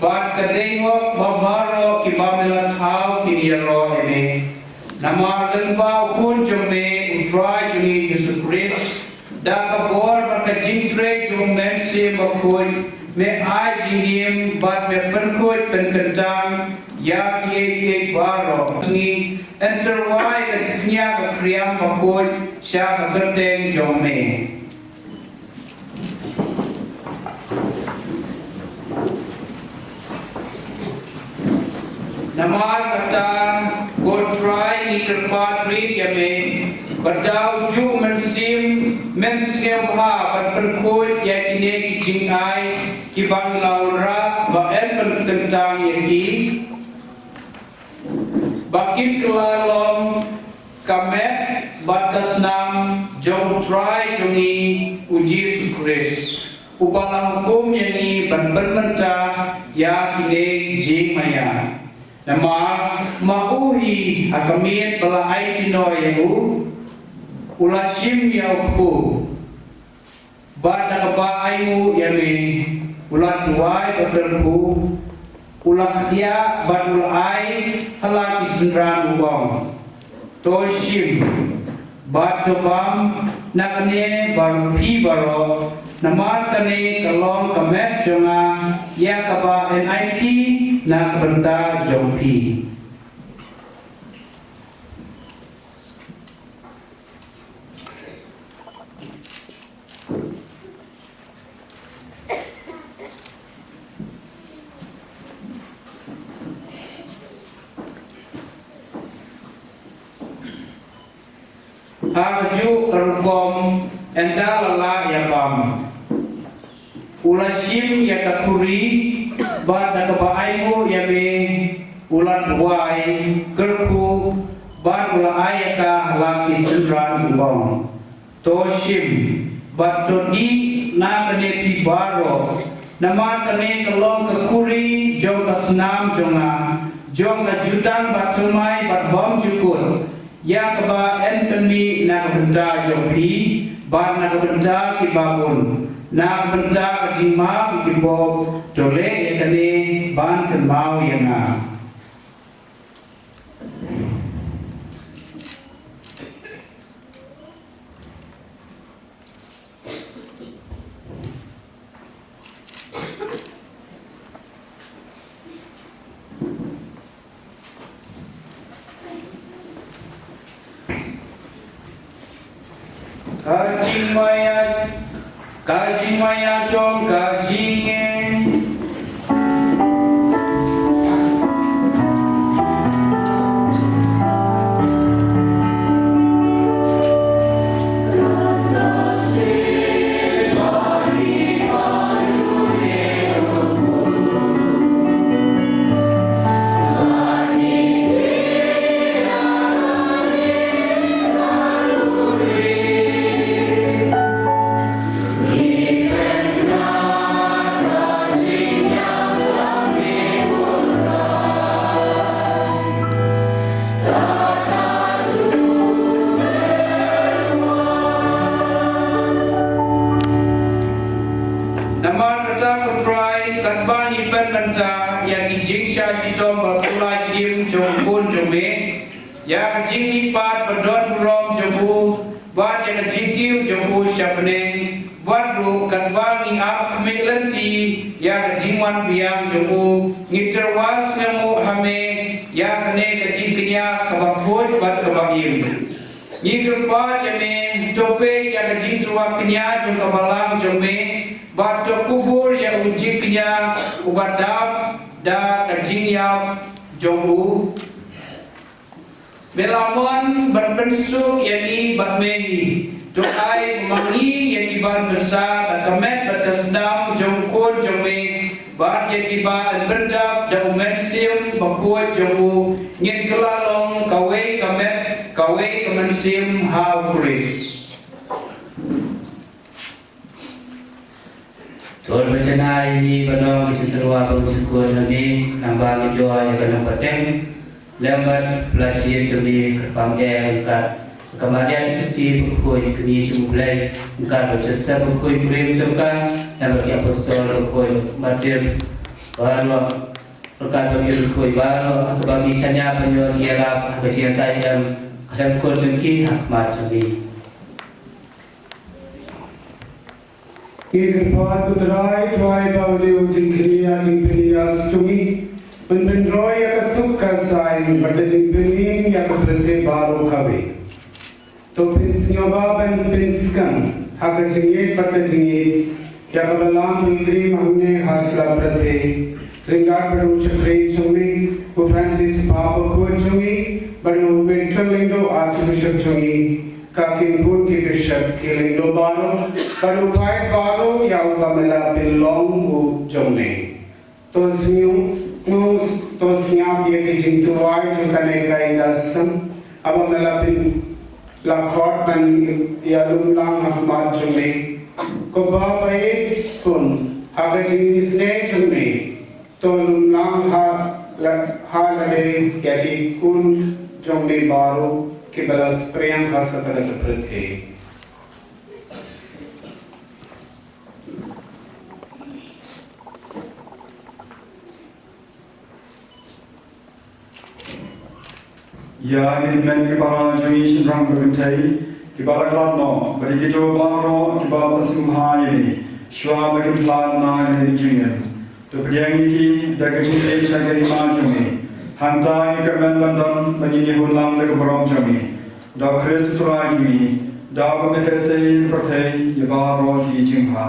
bad ka dei hok ba baroh kiba me la thaw kin ïaroh ïa me. Namar lyngba u Khun jong me, U Trai jong ngi Jisu Khrist, da ka bor bad ka jingtrei jong U Mynsiem Bakhuid, me ai jingim bad me pynkhuid pynkyntang ïa kiei kiei baroh. Ngi hynrei ai ka kñia ka khriam bakhuid sha ka kyrteng jong me. Namar kata, ko Trai, ngi kyrpad rit ïa me, ba da u juh mynsiem, men sngewbha ban pynkhuid ïa kine ki jingai kiba ngi la wanrah, ba yn pynkyntang ïa ki, ba kin kylla long ka met bad ka snam jong U Trai jong ngi U Jisu Khrist, uba la hukum ïa ngi ban pynmynta ïa kine ki jingmaïa. Namar ma u hi ha ka miet ba la aiti noh ïa u, u la shim ïa u kpu, bad da kaba ainguh ïa me, u la duwai bad kyrkhu, u la khñiot bad u la ai ha la ki synran, u ong: To shim bad to bam na kane baroh, phi baroh, namar kane ka long ka met jong nga, ïa kaba yn aiti na ka bynta jong phi. Ha kajuh ka rukom, ynda la lah ïa bam, u la shim ïa ka khuri, bad da kaba ainguh ïa me, u la duwai, kyrkhu, bad u la ai ïa ka ha la ki synran, u ong: To shim bad to dih na kane, phi baroh, namar kane ka long ka khuri jong ka snam jong nga, jong ka jutang bathymmai bad bymjukut, ïa kaba yn pynmih na ka bynta jong phi bad na ka bynta kiba bun, na ka bynta ka jingmap ki pop. To leh ïa kane ban kynmaw ïa nga. Ka jingmaïa, ka jingmaïa jong ka jingim. Namar kata ko Trai, katba ngi pynmynta ïa ki jingshah shitom ba pura im jong u Khun jong me, ïa ka jingmihpat ba don burom jong u, bad ïa ka jingkiew jong u sha bneng, bad ruh katba ngi ap khmih lynti ïa ka jingwan biang jong u, ngi tyrwa sngewnguh ha me ïa kane ka jingkñia kaba khuid bad kaba im. Ngi kyrpad ïa me, to peit ïa ka jingtyrwa kñia jong ka balang jong me, bad to kubur ïa u jingkñia uba dap da ka jingïap jong u. Me la mon ban pynsuk ïa ngi bad me hi. To ai ma ngi ïa ki ban bsa da ka met bad ka snam jong u Khun jong me, bad ïa ki ban pyndap da u Mynsiem Bakhuid jong u, ngin kylla long kawei ka met, kawei ka mynsiem ha u Khrist. To ba janai ni ba nong ki jingtyrwa ba u jingkhuid ha me, nang ba ngi duwai ïa ka nong pateng lem bad pla sien jong me, ka pam e kat ka Maria i siti ba khuid, kñi jong u Blei, kat ba Joseph ba khuid, kurim jong ka, lem bad ki apostol ba khuid, martir Baroh, ryngkat bad ki riewkhuid baroh, ha kaba ki shaniah ban ïoh jingïarap ha ka jingïasaid em ka dang kut jong ki ha khmat jong ngi. Ngi kyrpad, ko Trai, duwai ba u leh jingkyrkhu ïa jingpynïaid jong ngi, ban pynroi ïa ka suk ka saiñ bad ka jingpynim ïa ka pyrthei baroh kawei. To pynsngewbha ban pynskhem ha ka jingïeit bad ka jingïeit ïa ka Balang Pilgrim hangne ha sla pyrthei, ryngkat bad u shakri jong me u Francis Papa Bakhuid jong ngi, bad u Patron Lyngdoh Archbishop jong ngi, ka kynpun ki bishop, ki lyngdoh baroh, bad u paid baroh ïa uba me la pynlong u jong me. To sngewbha, to sngap ïa ki jingduwai jong kane ka ïing sem, haba me la pyn, la khot ban ïalum lang ha khmat jong me. Ko Baba, baieit bun ha ka jingisynei jong me. To lum lang ha la, ha lade ïa ki khun jong me baroh kiba la spriang ha satlak ka pyrthei. Ïa ki hynmen ki para jong ngi shynrang ba kynthei kiba la khlad noh, bad ïa kito baroh kiba pynsngewbha ïa ngi, shuwa ba kin khlad na ka jingim. To pdiang ïa ki da ka jingïeit sha ka hima jong ngi. Hangta ngi kyrmen ban don ba ngin ïahun lang da ka burom jong ngi. Da u Khrist u Trai jong ngi, da uba me leh sei ïa ka pyrthei ïa baroh ki jingbha.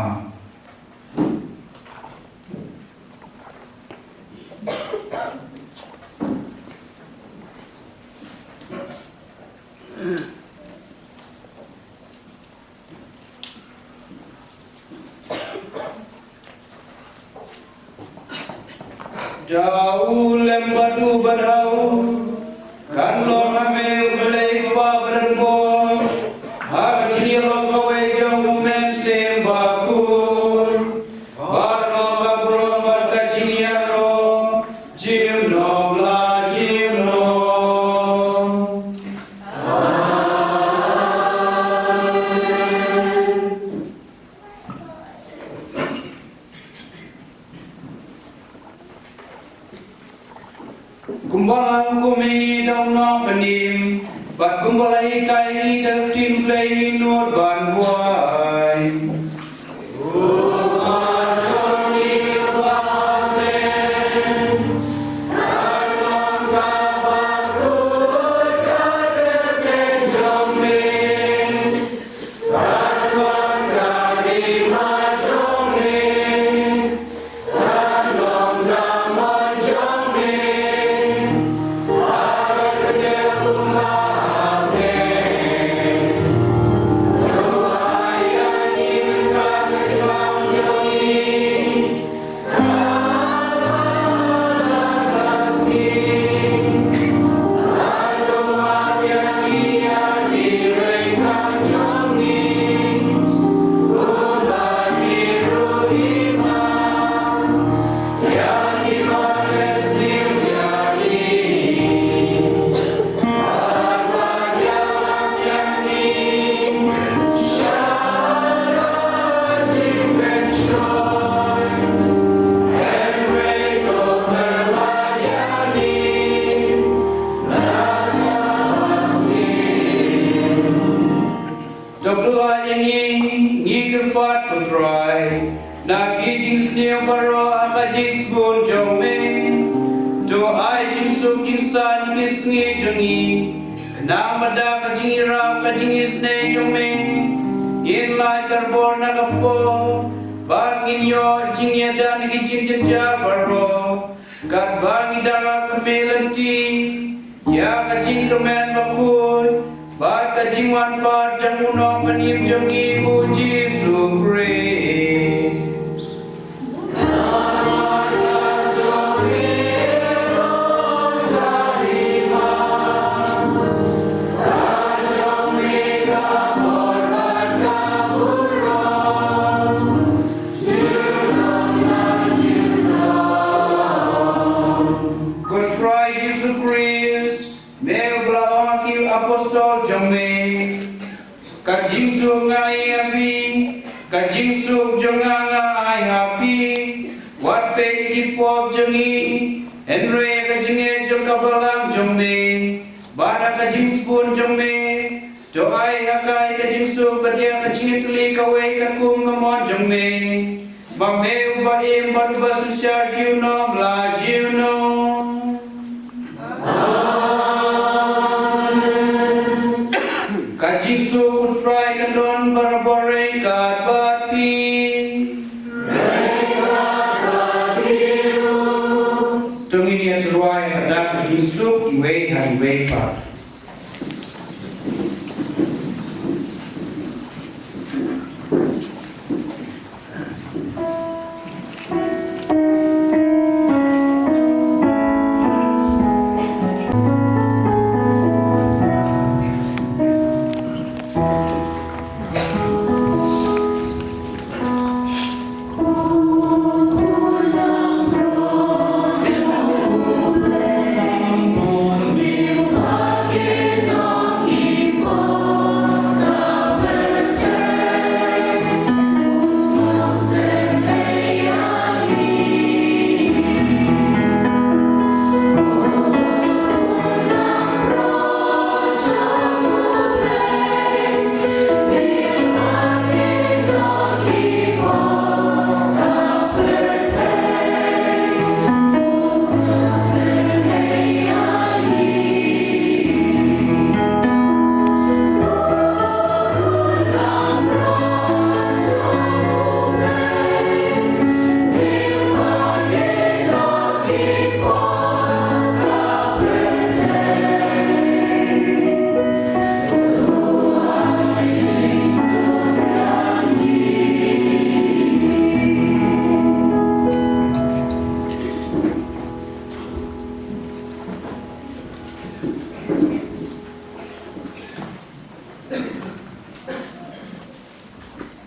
Da u lem bad u badau, kan long ha me U Blei Kpa Badan Bor, ha ka jingïalong kawei jong U Mynsiem Bakhuid, baroh ka burom bad ka jingïaroh, jingno la jingno. Kumba la hukum ïa ngi da u nongpynim, bad kumba la hikai ïa ngi da u ktien Blei, ngi nud ban buhai. To duwai ïa ngi, ngi kyrpad ko Trai, na ki jingsniew baroh ha ka jingsbun jong me. To ai jingsuk jingsaiñ ïa ki sngi jong ngi, khnang ba da ka jingïarap ka jingisynei jong me, ngin lait karbor na ka por, bad ngin ïoh jingïada na ki jingjynjar baroh. Katba ngi dang ap kmie lynti ïa ka jingkyrmen bakhuid bad ka jingwan pat jong u Nongpynim jong ngi u Jisu Khrist. Ko Trai Jisu Khrist, me uba la ong ha ki apostol jong me, ka jingsuk nga ai ha phi, ka jingsuk jong nga nga ai ha phi. Wat peit ïa ki pop Hynrei ïa ka jingngeit jong ka balang jong me bad ïa ka jingsbun jong me, to ai ha ka ïa ka jingsuk bad ïa ka jingïatylli kawei katkum ka mon jong me, ba me uba im bad uba synshar junom la junom. Ka jingsuk U Trai kan don barabor ryngkat bad phi. To ngin ïa tyrwa ïa ka dak ka jingsuk iwei ha iwei pat.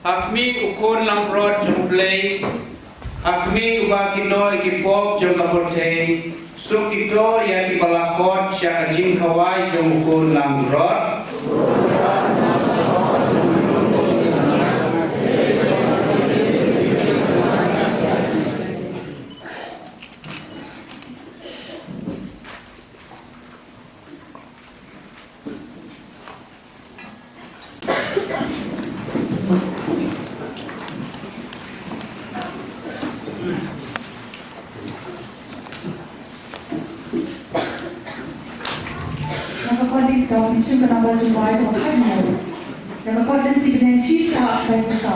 Ha khmih u khun langbrot jong U Blei, ha khmih uba kynnoh ïa ki pop jong ka pyrthei, suk kito ïa kiba la khot sha ka jingkhawai jong u khun langbrot. Nga ka kordit ka pynshim ka nambor jingwai ka ba khat mo. Nga ka kordit ti bneng shi sa bai ka sa.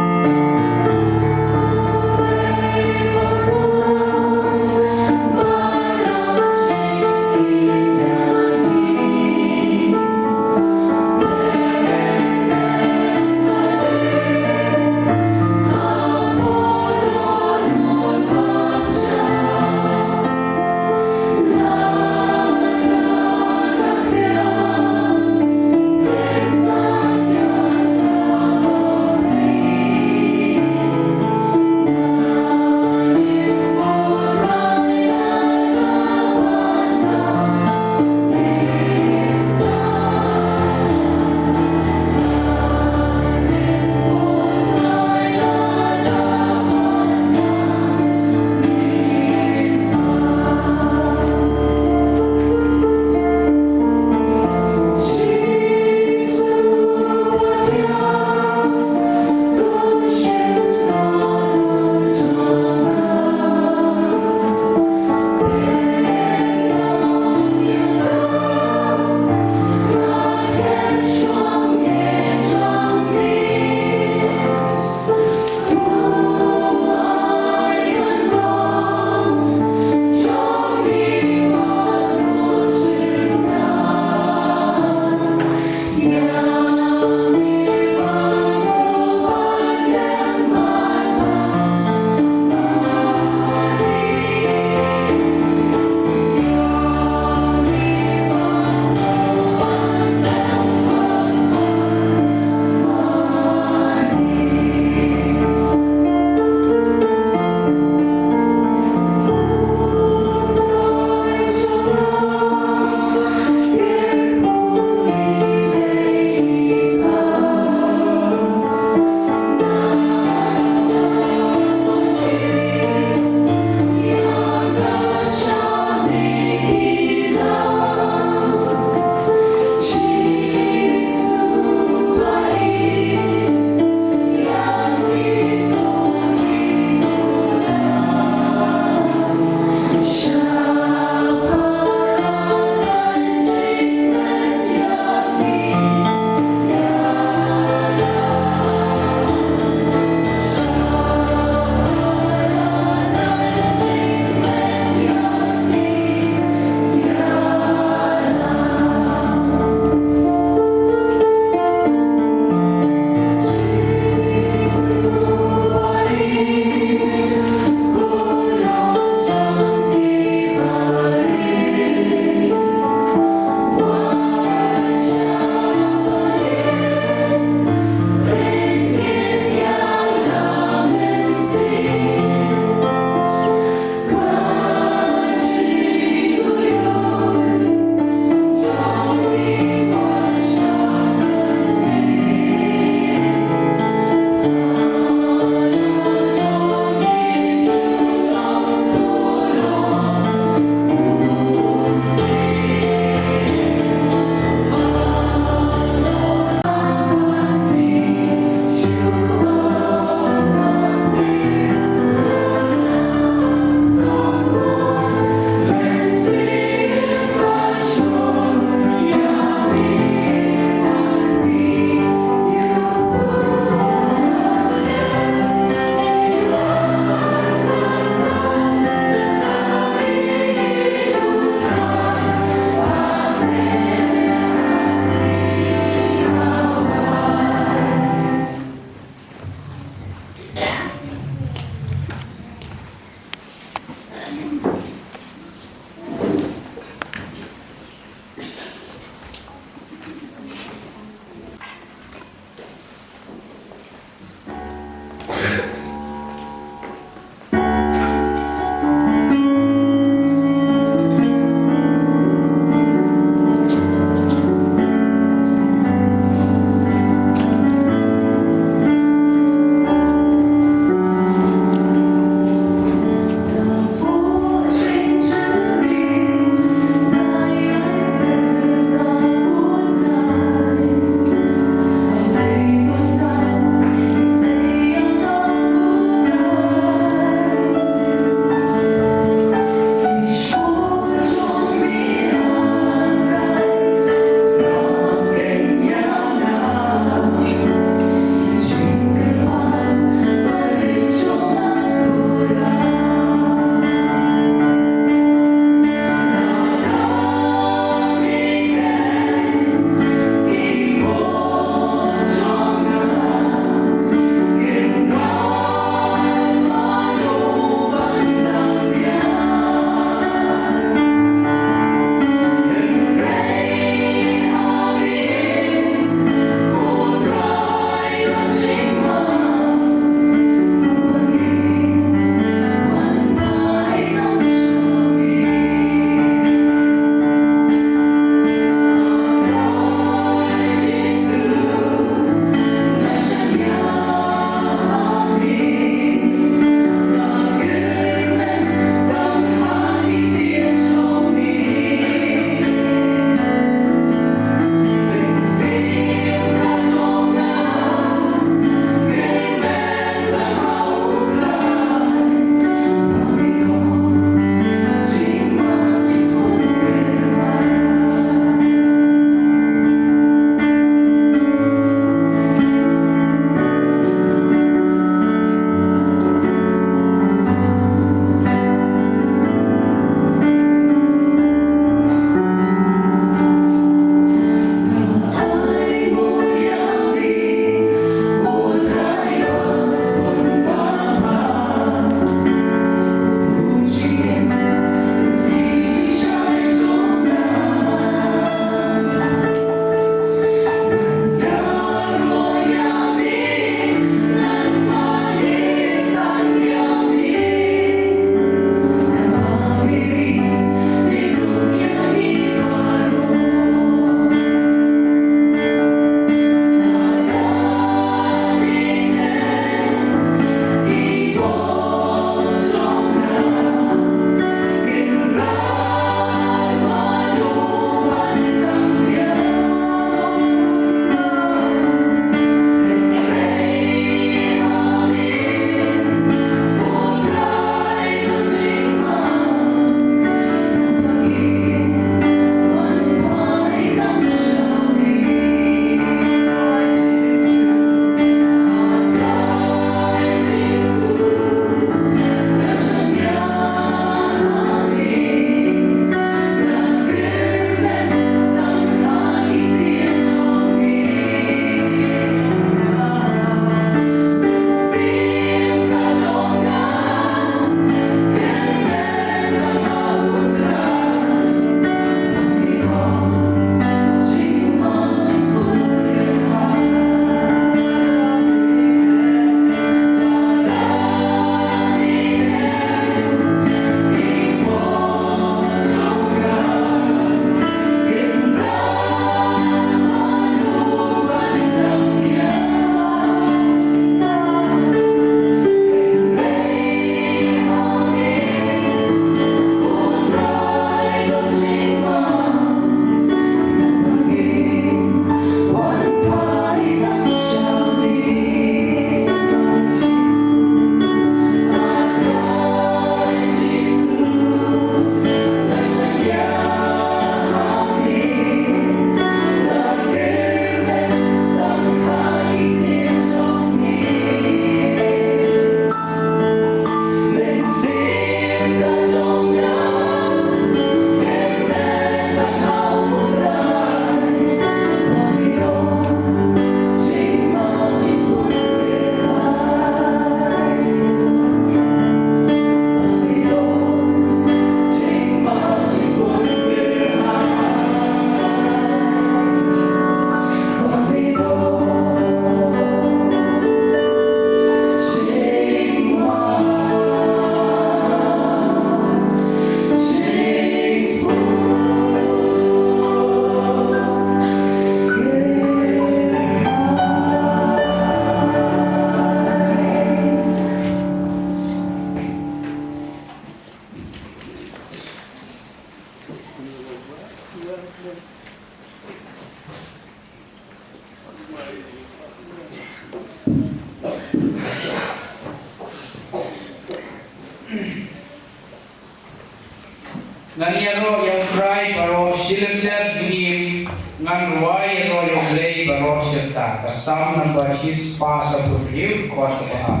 Ngan ïaroh ïa U Trai baroh shi lynter jingim, ngan rwai ïaroh ïa U Blei baroh shi rta. Ka Salm number shispah sanphew hynriew, chord kaba ar.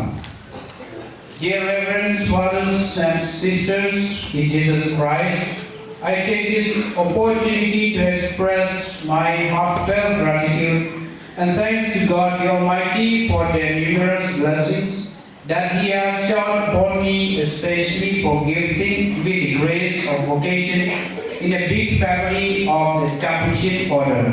Dear Reverends, fathers and sisters in Jesus Christ, I take this opportunity to express my heartfelt gratitude and thanks to God the Almighty for the numerous blessings that He has showered upon me, especially for gifting me the grace of vocation in a big family of the Capuchin Order.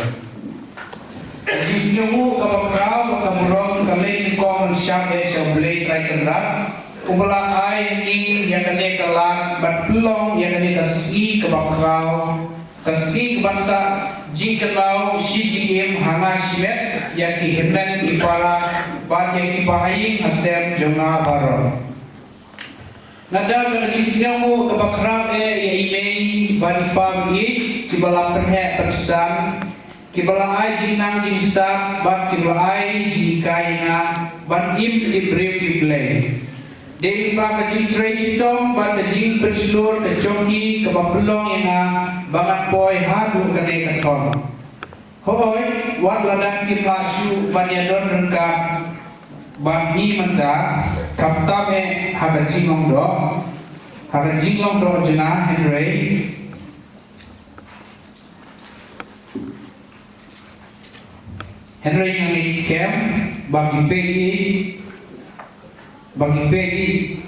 Ka jingsngewbha kaba khraw bad ka burom ka leit nyngkong nyngshap eh sha U Blei Trai Kynrad, uba la ai ha ngi ïa kane ka lad ban pynlong ïa kane ka sngi kaba khraw, ka sngi kaban sah jingkynmaw shi jingim ha nga shimet ïa ki hynmen ki para bad ïa ki bahaïing hasem jong nga baroh. Nga da ka jingsngewbha kaba khraw eh ïa i mei bad i pa ba ïeit kiba la pynheh pynsan, kiba la ai jingnang jingstad bad kiba la ai jinghikai ïa nga ban im tip briew tip Blei. Dei lyngba ka jingtrei shitom bad ka jingpynshlur ka jong ki kaba pynlong ïa nga ba ngan poi haduh kane ka thong. Hooid, wat la dang kim lah shuh ban ïadon ryngkat bad ngi mynta, khamtam eh ha ka jinglong doh, ha ka jinglong doh jong nga, hynrei, hynrei nga ngeit skhem ba ki peit ïa, ba ki peit ïa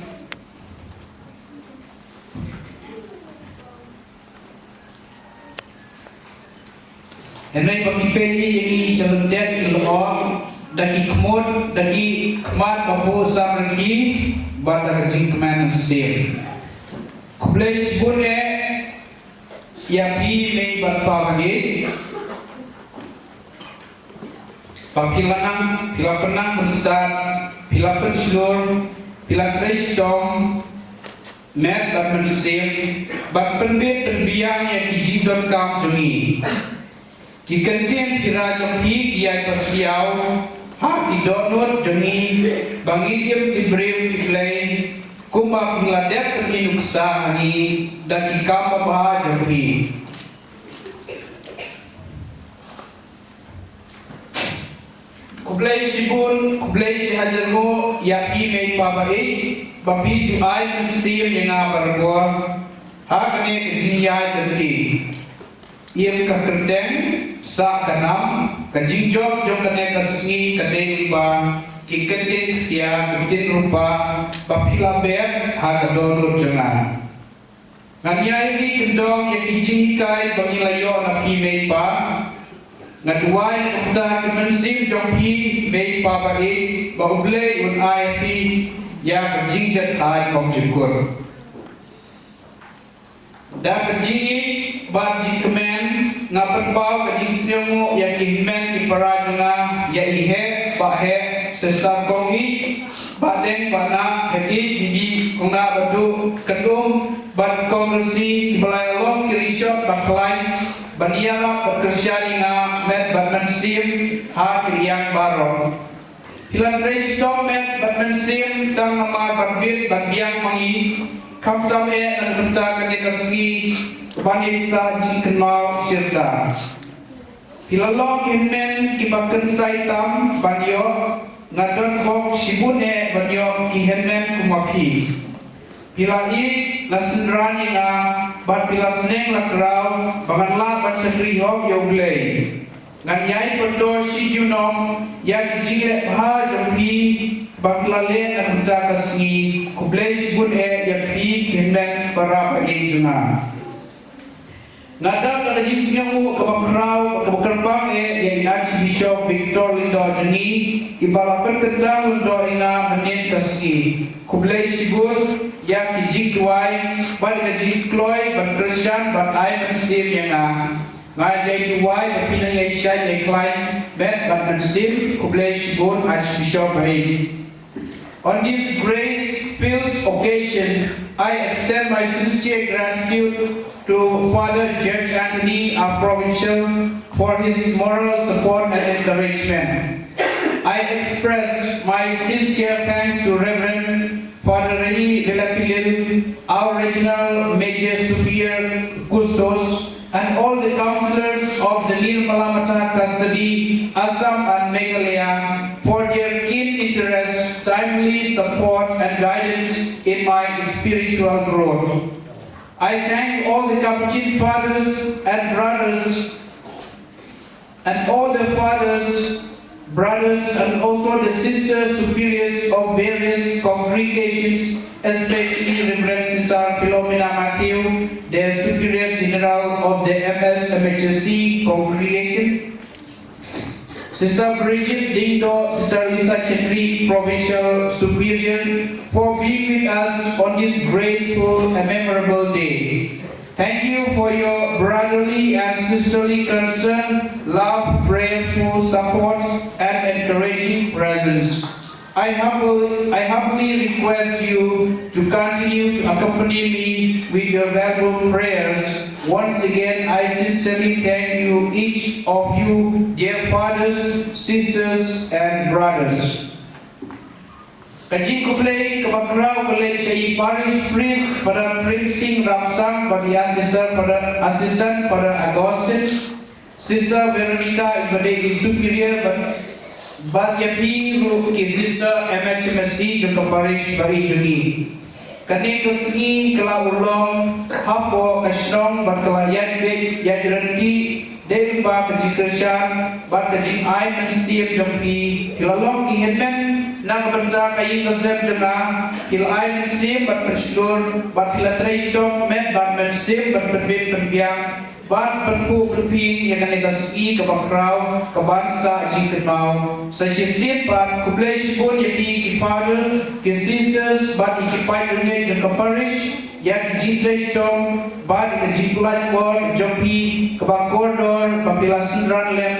Hynrei ba ki peit ïa ngi sha lyndet ki la ong, da ki khmut, da ki khmat ba buh samrkhie bad da ka jingkmen mynsiem. Khublei shibun eh ïa phi mei bad pa ba ïeit. Ba phi la nang, phi la pynnang pynstad, phi la pynshlur, phi la trei shitom met bad mynsiem, bad pynbit pynbiang ïa ki jingdonkam jong ngi. Ki kyntien ki ra jong phi ki ïai pasiaw ha ki dohnud jong ngi ba ngin im tip briew tip Blei, kumba phi la dep pynïaid nuksa ha ngi da ki kam babha jong phi. Khublei shibun, khublei shihajar nguh ïa phi mei pa ba ïeit, ba phi ju ai mynsiem ïa nga barabor ha kane ka jingïaid lynti. Im ka kyrteng, sah ka nam, ka jingjop jong kane ka sngi ka dei lyngba ki ktien ksiar, ki ktien rupa ba phi la bet ha ka dohnud jong nga. Ngan ïai ri kyndong ïa ki jinghikai ba ngi la ïoh na phi mei pa. Nga duwai na ka bynta ki mynsiem jong phi mei pa ba ïeit, ba U Blei un ai ïa phi ïa ka jingjahthait bymjukut. Da ka jingïeit bad jingkmen nga pynpaw ka jingsngewnguh ïa ki hynmen ki para jong nga, ïa i Heh, Bah Heh, Sister Kong Ïeit, Bah Deng, Bah Nah, Heh Ïeit, Bibi, Kong Nah Baduh, Kong Um, bad Kong Rsi, kiba la ïalong ki rishot ba khlaiñ ban ïarap bad kyrshan ïa nga met bad mynsiem ha ki liang baroh. Phi la trei shitom met bad mynsiem tang namar ban bit ban biang ma ngi, khamtam eh na ka bynta kane ka sngi ban ïa sah jingkynmaw shirta. Phi la long ki hynmen kiba kynsai tam ban ïoh, nga don hok shibun eh ban ïoh ki hynmen kum ma phi. Phi la ïeit, la synran ïa nga, bad phi la sneng la kraw ba ngan lah ban shakri hok ïa U Blei. Ngan ïai pyrthuh shi junom ïa ki jingleh bha jong phi ba phi la leh na ka bynta ka sngi. Khublei shibun eh ïa phi ki hynmen para ba ïeit jong nga. Nga dap da ka jingsngewnguh kaba khraw kaba kyrpang eh ïa i Archbishop Victor Lyngdoh jong ngi, iba la pynkyntang lyngdoh ïa nga mynnin ka sngi. Khublei shibun ïa ki jingduwai bad ïa ka jingkloi ban kyrshan ban ai mynsiem ïa nga. Nga ïai duwai ba phin nang ïai shait ïai khlaiñ met bad mynsiem. Khublei shibun Archbishop Ri. On this grace-filled occasion, I extend my sincere gratitude to Father Judge Anthony, our provincial, for his moral support and encouragement. I express my sincere thanks to Reverend Father Reni Vilapilil, our regional major superior, custody, Assam and Meghalaya, for their keen interest, timely support and guidance in my spiritual growth. I thank all the Capuchin fathers and brothers and all the fathers, brothers, and also the sisters superiors of various congregations, especially Reverend Sister Philomena Matthew, the Superior General of the M S M H S C congregation, Sister Bridget Dingdo, Sister Lisa Chetri, Provincial Superior, for being with us on this graceful and memorable day. Thank you for your brotherly and sisterly concern, love, prayerful support, and encouraging presence. I humbly, I humbly request you to continue to accompany me with your valuable prayers. Once again, I sincerely thank you, each of you, dear fathers, sisters, and brothers. Ka jingkhublei kaba khraw ka leit sha i Parish Priest, Father Prem Singh Rapsang, bad i Assistant Father, Assistant Father Augustine, Sister Veronica, i ba dei i Superior, bad, bad ïa phi ruh ki Sister M H M S C jong ka Parish ba ri jong ngi. Kane ka sngi ka la urlong hapoh ka shnong bad ka la ïaid beit ïaid ryntih dei lyngba ka jingkyrshan bad ka jingai mynsiem jong phi. Phi la long ki hynmen na ka bynta ka ïing ka sem jong nga. Phi la ai mynsiem bad pynshlur bad phi la trei shitom met bad mynsiem bad pynbit pynbiang bad pynkup pynphieng ïa kane ka sngi kaba khraw kaban sa jingkynmaw. Sa shisien pat khublei shibun ïa phi ki Father, ki Sisters bad ïa ki paid riewngeit jong ka Parish ïa ki jingtrei shitom bad ïa ka jingpynlait bor jong phi kaba kordor ba phi la synran lem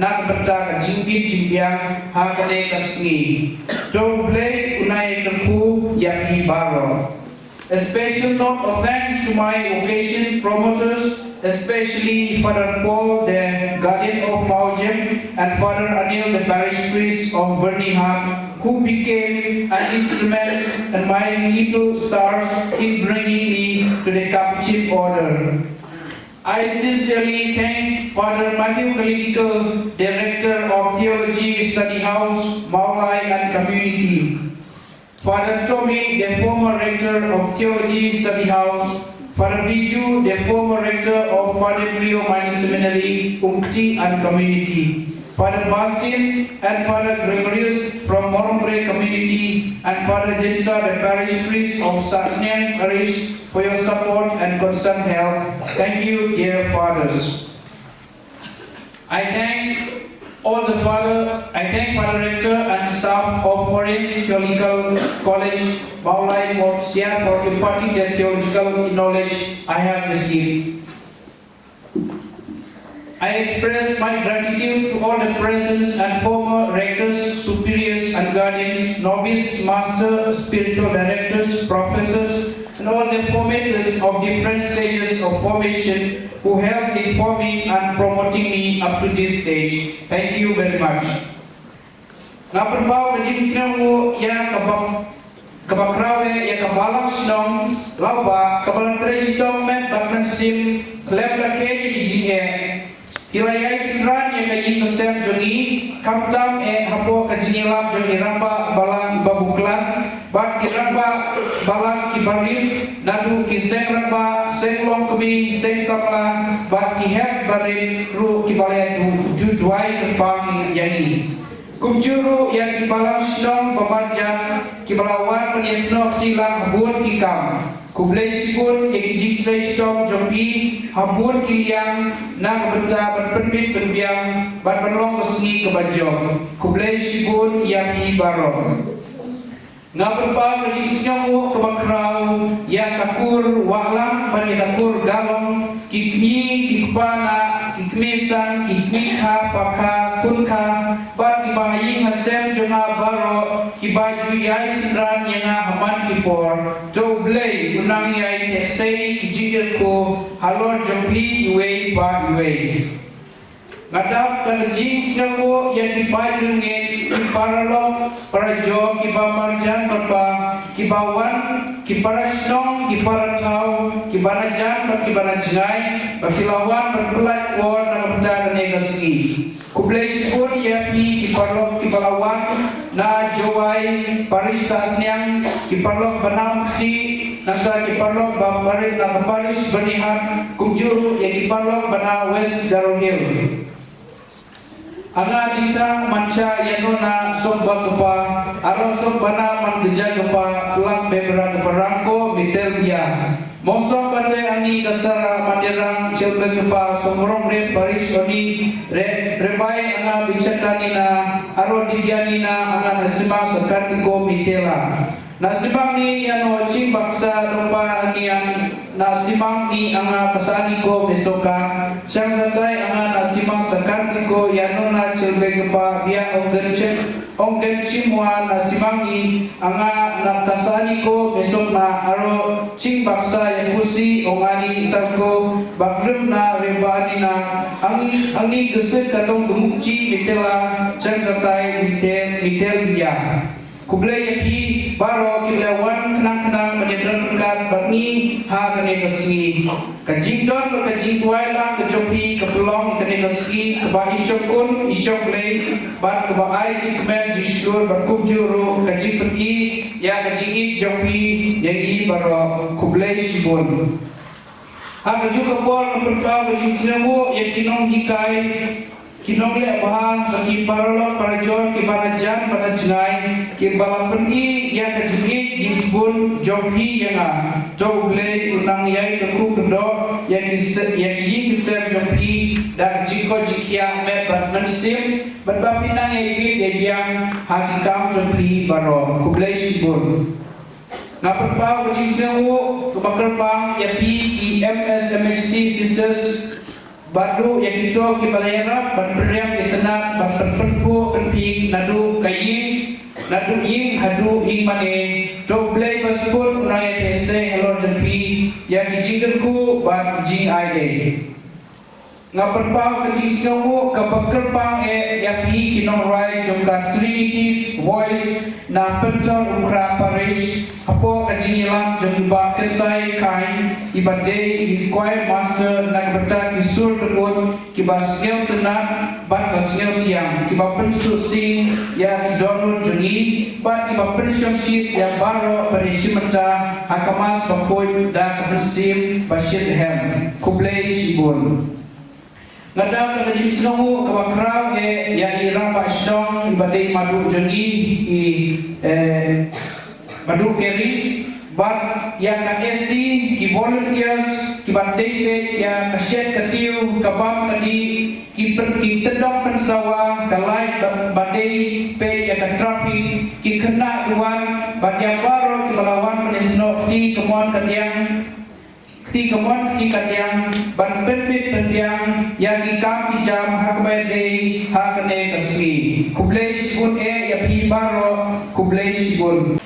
na ka bynta ka jingbit jingbiang ha kane ka sngi. To U Blei un ai kyrkhu ïa phi baroh. A special note of thanks to my occasion promoters, especially Father Paul, the guardian of Mawjem, and Father Anil, the parish priest of Byrnihat, who became an instrument in my little stars in bringing me to the Capuchin order. I sincerely thank Father Matthew Kalidikal, Director of Theology Study House, Mawlai and Community. Father Tommy, the former rector of Theology Study House, Father Biju, the former rector of Padre Pio Minor Seminary, Umkti and community, Father Bastin and Father Gregorius from Morombre community, and Father Jensa, the parish priest of Sasniang Parish, for your support and constant help. Thank you, dear fathers. I thank all the father, I thank Father Rector and staff of Orange Theological College, Mawlai, Mawsiar for imparting their theological knowledge I have received. I express my gratitude to all the present and former rectors, superiors and guardians, novice, master, spiritual directors, professors, and all the formators of different stages of formation who helped in forming and promoting me up to this stage. Thank you very much. Nga pynpaw ka jingsngewnguh ïa ka bak-, ka bakhraw ïa ka balang shnong Lawbah kaba la trei shitom met bad mynsiem khlem da kheiñ ïa ki jingeh. Ki la ïai synran ïa ka ïing ka sem jong ngi, khamtam eh hapoh ka jingïalam jong i rangbah balang ba buh khlad bad ki rangbah balang ki barit, naduh ki seng rangbah, seng longkmie, seng samla bad ki hep barit ruh kiba la ju duwai kyrpang ïa ngi. Kumjuh ruh ïa ki balang shnong ba marjan kiba la wan ban ïasnoh kti lang ha bun ki kam. Khublei shibun ïa ki jingtrei shitom jong phi ha bun ki liang na ka bynta ban pynbit pynbiang bad ban long ka sngi kaba jop. Khublei shibun ïa phi baroh. Nga pynpaw ka jingsngewnguh kaba khraw ïa ka kur Wahlang bad ïa ka kur Galong, ki kñi ki kpa nah, ki kmie san, ki kmie kha, pakha, khun kha bad kiba ha ïing ha sem jong nga baroh kiba ju ïai synran ïa nga ha man ki por. To U Blei un nang ïai theh sei ki jingkyrkhu halor jong phi iwei pa iwei. Nga dap da ka jingsngewnguh ïa ki paid riewngeit, ki paralok parajor kiba marjan marpa, kiba wan, ki para shnong, ki para thaw, kiba na jan bad kiba na jngai, ba ki la wan ban pyllait por na ka bynta kane ka sngi. Khublei shibun ïa phi ki paralok kiba la wan na Jowai Parish Sahsniang, ki paralok ba na Umkti, nangta ki paralok ba pari na ka Parish Byrnihat, kumjuh ruh ïa ki paralok ba na West Garo Hills. Anga jingtang man sha ïano na sop ba kpa, aro sop ba na man gija kpa, plak bebra kpa rangko mitel bia. Mosok bate ani kasara mandirang chilbe kpa somrong re parish oni re rebai anga bichakani na aro digiani na anga na sima sakatiko mitela. Na simang ni ïano ching baksa dompa anian na simang ni anga kasani ko mesoka. Chang satai anga na simang sakan ko ïano na chilbe kepa bia onggen chim onggen chimwa na simang ni anga na kasani ko mesok na aro ching baksa ya kusi ongani sarko bakrim na rebani na angi angi kesek katong gemukchi mitela chang satai mitel mitel bia. Khublei ïa phi baroh kiba la wan khnang khnang ban ïadon ryngkat bad ngi ha kane ka sngi. Ka jingdon bad ka jingduwai lang ka jong phi ka pynlong ïa kane ka sngi kaba i shongkun i shongblei bad kaba ai jingkmen jingshlur bad kumjuh ruh ka jingpyni ïa ka jingïeit jong phi ïa ngi baroh. Khublei shibun. Ha kajuh ka por nga pynpaw ka jingsngewnguh ïa ki nonghikai, ki nongleh bha, bad ki paralok parajor kiba na jan bad na jngai, kiba la pyni ïa ka jingïeit jingsbun jong phi ïa nga. To U Blei un nang ïai kyrkhu kyrdoh ïa ki se ïa ki ïing ki sem jong phi da ka jingkoit jingkhiah met bad mynsiem, bad ba phin nang ïai bit ïai biang ha ki kam jong phi baroh. Khublei shibun. Nga pynpaw ka jingsngewnguh kaba kyrpang ïa phi ki M S M H C sisters bad ruh ïa kito kiba la ïarap ban pynriam ïa tnat ban pynpynphuh pynphi naduh ka ïing naduh ïing haduh ïing mane. To U Blei ba sbun un nang ïatheh sei halor jong phi ïa ki jingkyrkhu bad jingai ei. Nga pynpaw ka jingsngewnguh kaba kyrpang eh ïa phi ki nongrwai jong ka Trinity Voice na Pynthorumkhrah Parish hapoh ka jingïalam jong i Bah Kynsai Chyne iba dei i choir master na ka bynta ki sur tyngud kiba sngewtynnat bad ba sngewtiam kiba pynsuhsing ïa ki dohnud jong ngi bad kiba pynshongshit ïa baroh ba dei shim bynta ha ka Mass bakhuid da ka mynsiem ba shit hem. Khublei shibun. Nga dap da ka jingsngewnguh kaba khraw eh ïa i rangbah shnong ba dei maduh jong ngi i eh maduh Keri bad ïa ka S C ki volunteers kiba dei peit ïa ka shet ka tiew ka bam ka dih ki pyn ki tyndong pynsawa ka light ba ba dei peit ïa ka traffic ki khynnah duwan bad ïa baroh kiba la wan ban ïasnoh kti ka mon ka diang. Kti kamon kti kadiang ban pynbit pynbiang ïa ki kam ki jam ha kaba dei ha kane ka sngi. Khublei shibun eh ïa phi baroh, khublei shibun.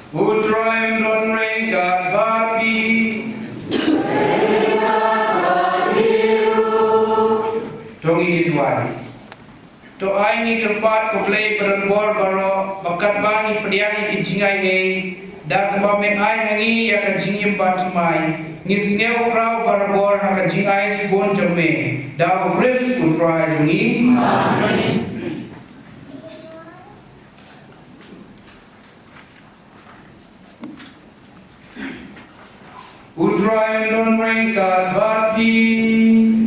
U Trai un don ryngkat bad phi. To ngin ïa duwai. To ai ngi kyrpad ko Blei ba don bor baroh ba katba ngi pdiang ïa ki jingai ei da kaba me ai ha ngi ïa ka jingim bathymmai. Ngi sngew khraw barabor ha ka jingai shibun jong me da U Khrist U Trai jong ngi. Amen. U Trai un don ryngkat bad phi.